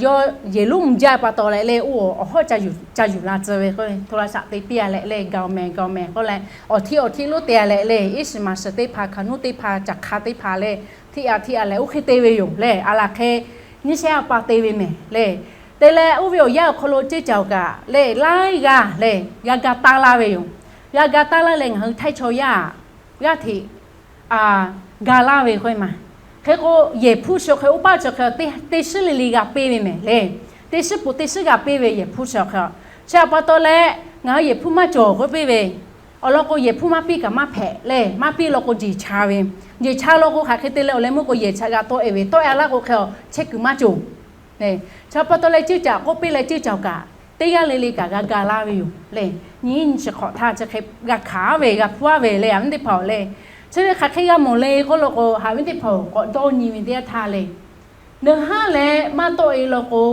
yawˇ yehˬ lonˉ mvuh jaˇ pa taw leh le, oˇ awˬ hawˉ ca yuˬ la tcuh ve k'o, hto la shaꞈ te piˇ a leh le, gaˬ mehˍ gaˬ mehˍ k'oˆ leh, awˬ htiˆ awˬ htiˆ lonˉ te a leh le, iˉ shiˍ maˍ shiˍ teˇ hpaˍ, hkaˍ nuˇ teˇ hpaˍ, caˬ hk'a teˇ hpaˍ le, htiˆ a htiˆ a leh oˇ hk'e te ve yoˬ le. A laˬ hk'e nyiˇ shehˆ a pa te ve mehˍ le. Te leh oˇ ve awˬ yanˇ awˬ hk'aw lo ceˇ caˬ-oˬ kaꞈ le, laiˉ g'aˇ le g'a ga taˇ laˇ ve yoˬ. G'a ga taˇ laˇ leh ngaˬ hui htaiˇ chaw yaˇ g'aˇ hteꞈ ga laˇ ve k'o e maˬ. Hk'e k'o, yehˬ hpuˇ shu hk'e oˇ paˆ chi hk'e teˇ shiˉ le le g'a piˇ ve mehˍ le. Teˇ shiˉ poꞈ teˇ shiˉ g'a piˇ ve yehˬ hpuˇ chi awˬ hk'e a. Chi pa taw leh ngaˬ hui yehˬ hpuˇ maˇ cawˬ k'oˆ piˇ ve, awˬ lawn k'o yehˬ hpuˇ maˇ piˇ kaꞈ maˇ hpehꞈ le, maˇ piˇ law k'o jeˬ cha ve, jeˬ cha law k'o hk'aˬ hk'e te leh awˬ leh meuˇ k'o yehˬ cha g'a tawˆ e ve, tawˆ e laˇ k'o hk'e a chehˇ kuiˬ maˇ cawˬ. Chi pa taw leh ceuˇ caˬ k'oˆ piˇ leh ceuˇ caˬ kaꞈ teˇ g'aˇ le le kaꞈ g'a ga laˇ ve yoˬ le. Nyi nyi chi hk'awꞈ htaˇ chi hk'e g'a hkanˍ ve, g'a hpuˇ a ve le, haꞈ viˉ teˇ hpaˍ-oˬ le. Chi ve hk'aˬ hk'e g'a mawˬ le k'oˆ law k'o, haꞈ viˉ teˇ hpaˍ-oˬ, k'awꞈ dawˇ nyi ve teˇ yanˇ htaˇ le, nawˬ haˉ leh maˇ tawˆ e law k'o,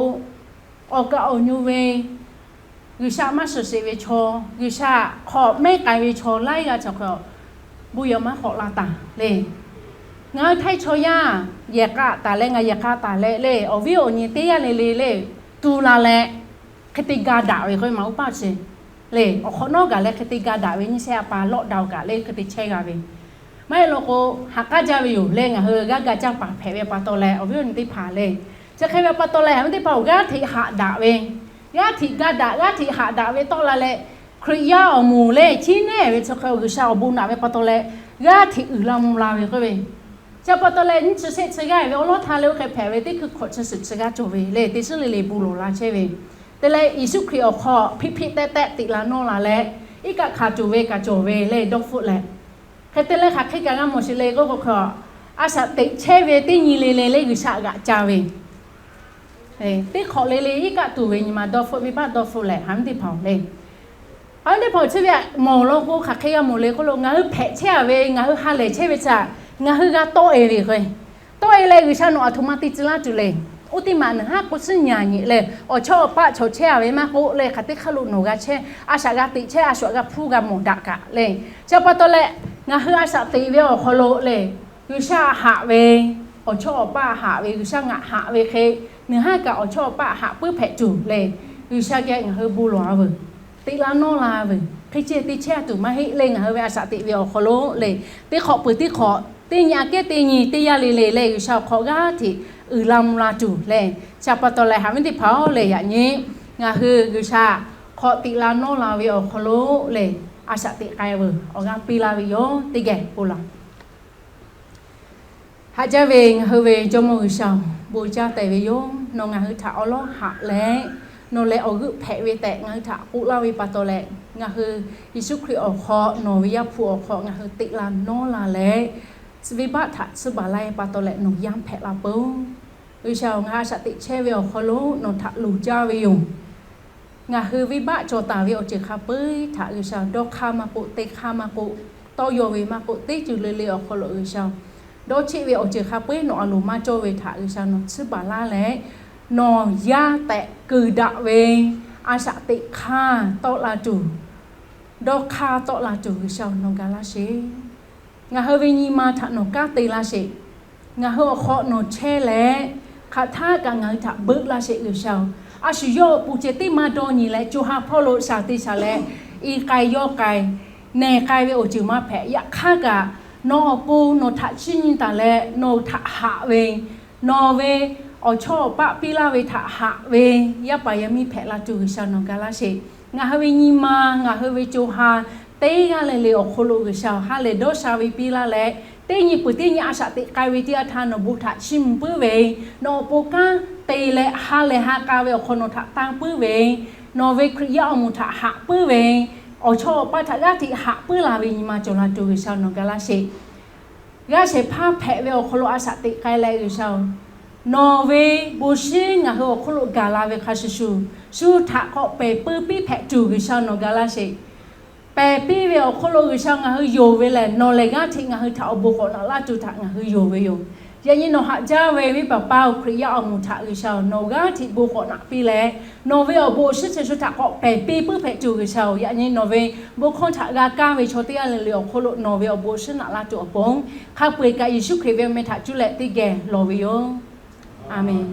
awˬ kaˍ awˬ nyu ve G'uiˬsha maˇ shiˍ sheˍ ve chaw, G'uiˬsha hk'awꞈ mehˉ k'ai ve chaw laiˉ g'aˇ chi hk'e a, bon yehˬ maˇ k'awꞈ la taˍ le. Ngaˬ hui Htaiˇ chaw yaˇ yehˬ k'a taˍ leh, ngaˬ yehˬ k'a taˍ leh le, awˬ viˉ awˬ nyi teˇ g'aˇ le le le tu la leh, hk'e te ga daꞈ ve k'o maˇ uˉ paˇ sheˍ le. Awˬ hk'awꞈ nawˉ gaˬ leh hk'e te ga daꞈ ve nyiˇ shehˆ a pa lockdown kaꞈ le hk'e te chehˇ g'a ve. Maˇ heˆ law k'o, ha k'aˉ jaˇ ve yoˬ le, ngaˬ hui g'aˇ ga caˇ paˍ hpehꞈ ve pa taw leh, awˬ viˉ awˬ nyi teˇ hpaˍ le. Chi hk'e ve pa taw leh, haꞈ viˉ teˇ hpaˍ-oˬ, g'aˇ hteꞈ haꞈ daꞈ ve, g'aˇ hteꞈ ga daꞈ, g'aˇ hteꞈ haꞈ daꞈ ve tawˆ la leh, Hkriꞈ yaˇ awˬ moˍ leh chiˇ nehˉ ve chi hk'e G'uiˬsha awˬ bon naꞈ ve pa taw leh, g'aˇ hteꞈ uiˍ la mvuh la ve k'oˆ ve. Chi pa taw leh, nyiˇ chi shehˆ chi g'aˇ ve awˉ lawˉ htaˇ leh oˇ hk'e hpehꞈ ve teˇ hkui hk'awꞈ chi suhˍ chi g'aˇ cawˬ ve le, teˇ shiˉ le le bon lawˬ la chehˇ ve. Te leh Yeˍsuˆ Hkriꞈ awˬ hk'aw hpiˆ hpiˆ tehˆ tehˆ teꞈ la nawˇ la leh, iˉ kaˆ hkanˍ tuˬ ve kaꞈ cawˬ ve le, dawˇ hpfuhˆ leh. Hk'e te leh hk'aˬ hk'e kaꞈ g'a mawˬ sheˍ le k'oˆ k'o hk'e a, a shaꞈ teꞈ chehˇ ve teˇ nyi le le le G'uiˬsha g'aꞈ ca ve, teˇ hk'awꞈ le le iˉ kaˆ tuˬ ve nyi ma dawˇ hpfuhˆ, venˇbaˆ dawˇ hpfuhˆ leh, haꞈ viˉ teˇ hpaˍ-oˬ le. Haꞈ viˉ teˇ hpaˍ-oˬ, chi ve mawˬ law k'o hk'aˬ hk'e g'a mawˬ le k'oˆ lo, ngaˬ hui hpehꞈ chehˇ a ve, ngaˬ hui ha lehˬ chehˇ ve chi, ngaˬ hui g'a tawˆ e ve k'o, tawˆ e leh G'uiˬsha nawˬ aˬ htoꞈ ma te tcuh laˇ tuˬ le. Oˇ teˇ maˬ nawˬ haˉ k'o suhˉ nyi a nyi leh, awˬ chawˇ awˬ paˆ chaw chehˇ a ve maˇ k'oˆ leh, hk'aˬ teˇ hk'aˇ lo nawˬ g'a chehˇ, a shaꞈ g'a teꞈ chehˇ, a shaꞈ g'a hpuˇ g'a mawˬ daꞈ kaꞈ le. Chi pa taw leh, ngaˬ hui a shaꞈ teꞈ ve awˬ hk'aw lo le, G'uiˬsha haꞈ ve, awˬ chawˇ awˬ paˆ haꞈ ve, G'uiˬsha ngaˬ haꞈ ve hk'e, nawˬ haˉ kaꞈ awˬ chawˇ awˬ paˆ haꞈ puiˉ hpehꞈ tuˬ le. G'uiˬsha geh ngaˬ hui bon lawˬ a veuˬ, teꞈ la nawˇ la veuˬ. Hk'e ceh teˇ chehˇ a tuˬ maˇ heˆ le, ngaˬ hui ve a shaꞈ teꞈ ve awˬ hk'aw lo le, teˇ hk'awꞈ peuˬ teˇ hk'awꞈ, teˇ nyi aꞈ kehˉ teˇ nyi teˇ yanˇ le le le, G'uiˬsha awˬ hk'aw g'aˇ hteꞈ uiˍ la mvuh la tuˬ le. Chi pa taw leh, haꞈ viˉ teˇ hpaˍ-oˬ le, yaꞈ nyi ngaˬ hui G'uiˬsha hk'aw teꞈ la nawˇ la ve awˬ hk'aw lo le, a shaꞈ teꞈ k'ai veuˬ awˬ g'aˇ piˇ laˇ ve yoˬ. Teˇ geh bon lawˬ. Haꞈ jaˇ ve ngaˬ hui ve Jawˇmawˇ G'uiˬsha-oˬ, bon jaˇ tehꞈ ve yoˬ. Nawˬ ngaˬ hui htaꞈ awˉ lawˉ haꞈ leh, nawˬ lehˬ awˬ g'euˆ hpehꞈ ve tehꞈ ngaˬ hui htaꞈ k'oˆ laˇ ve pa taw leh, ngaˬ hui Yeˍsuˆ Hkriꞈ awˬ hk'aw nawˬ ve Yaˇ hpu awˬ hk'aw ngaˬ hui teꞈ la nawˇ la leh, venˇbaˆ htaꞈ tsuhˇ baˬ laˇ ve pa taw leh nawˬ yanˇ hpehꞈ la peuˬ. G'uiˬsha-oˬ, ngaˬ hui a shaꞈ teꞈ chehˇ ve awˬ hk'aw lo nawˬ htaꞈ luˬ jaˇ ve yoˬ. Ngaˬ hui venˇbaˆ cawˬ taˍ ve awˬ ceuˬ hk'a peu-eˬ htaꞈ G'uiˬsha dawˇ hk'aˇ maˇ k'oˆ, te hk'aˇ maˇ k'oˆ, tawˇ yaw ve maˇ k'oˆ, teˇ ceuˬ le le awˬ hk'aw lo G'uiˬsha dawˇ cheˆ ve awˬ ceuˬ hk'a peu-eˬ nawˬ a loˍ maˇ cawˇ ve htaꞈ G'uiˬsha nawˬ tsuhˇ baˬ laˇ leh, nawˬ yaˇ tehꞈ keu daꞈ ve a shaꞈ teꞈ hk'aˇ tawˆ la tuˬ, dawˇ hk'aˇ tawˆ la tuˬ G'uiˬsha nawˬ ga laˇ sheˍ. Ngaˬ hui ve nyi ma htaꞈ nawˬ kanˉ te laˇ sheˍ. Ngaˬ hui awˬ hk'aw nawˬ chehˇ leh, hk'aˬ htaˇ kaꞈ ngaˬ hui htaꞈ beuꞈ laˇ sheˍ G'uiˬsha-oˬ. A shu yawˇ awˬ pon ceh teˇ maˇ dawˇ nyi leh, co ha hpawˇ lo shaˍ te shaˍ leh, i k'ai yawˇ k'ai, nehˬ k'ai ve awˬ ceuˬ maˇ hpehꞈ. Yaꞈ hk'aˇ kaꞈ, nawˬ awˬ pon nawˬ htaꞈ chiˇ nyi taˍ leh nawˬ htaꞈ haꞈ ve, nawˬ ve awˬ chawˇ awˬ paˆ piˇ laˇ ve htaꞈ haꞈ ve yaˇ paˍ yaˇ miˇ hpehꞈ la tuˬ G'uiˬsha nawˬ ga laˇ sheˍ. Ngaˬ hui ve nyi ma, ngaˬ hui ve co ha, teˇ g'aˇ le le awˬ hk'aw lo G'uiˬsha ha lehˬ dawˇ sha ve piˇ laˇ leh, teˇ nyi peuˬ teˇ nyi a shaꞈ teꞈ k'ai ve teˇ yanˇ htaˇ nawˬ bon htaꞈ chiˇ mvuh puiˉ ve, nawˬ awˬ pon kanˉ te leh ha lehˬ ha k'a ve awˬ hk'aw nawˬ htaꞈ tanˇ puiˉ ve, nawˬ ve Hkriꞈ yaˇ awˬ moˍ htaꞈ haꞈ puiˉ ve, awˬ chawˇ awˬ paˆ htaꞈ g'aˇ hteꞈ haꞈ puiˉ la ve nyi ma cawˬ la tuˬ G'uiˬsha nawˬ ga laˇ sheˍ. G'aˇ shehˍ hpaˇ hpehꞈ ve awˬ hk'aw lo a shaꞈ teꞈ k'ai leh G'uiˬsha-oˬ, nawˬ ve bon shiˉ ngaˬ hui awˬ hk'oˆ lo gaˬ la ve hk'a shuˍ shuˍ, shu htaꞈ k'awꞈ pehˬ puiˉ piˇ hpehꞈ tuˬ G'uiˬsha nawˬ ga laˇ sheˍ. Pehˬ piˇ ve awˬ hk'oˆ lo G'uiˬsha ngaˬ hui yonˍ ve lehˬ, nawˬ lehˬ g'aˇ hteꞈ ngaˬ hui htaꞈ awˬ bon k'awꞈ naꞈ laˇ tuˬ htaꞈ ngaˬ hui yonˍ ve yoˬ. Yaꞈ nyi nawˬ haꞈ jaˇ ve venˇ paˍ paˇ-oˬ, Hkriꞈ yaˇ awˬ moˍ htaꞈ G'uiˬsha-oˬ, nawˬ g'aˇ hteꞈ bon k'awꞈ naꞈ piˇ leh, nawˬ ve awˬ bon awˬ shinˉ chi shu htaꞈ k'awꞈ pehˬ piˇ puiˉ hpehꞈ tuˬ G'uiˬsha-oˬ, yaꞈ nyi nawˬ ve bon hkawˇ htaꞈ g'a kaˇ ve chaw teˇ g'aˇ le le awˬ hk'oˆ lo nawˬ ve awˬ bon awˬ shinˉ naꞈ laˇ tuˬ awˬ pon, hk'a peu-eˬ kaꞈ Yeˍsuˆ Hkriꞈ ve awˬ meh htaꞈ cuˇ leh teˇ geh lawˬ ve yoˬ. Aˍmenˍ.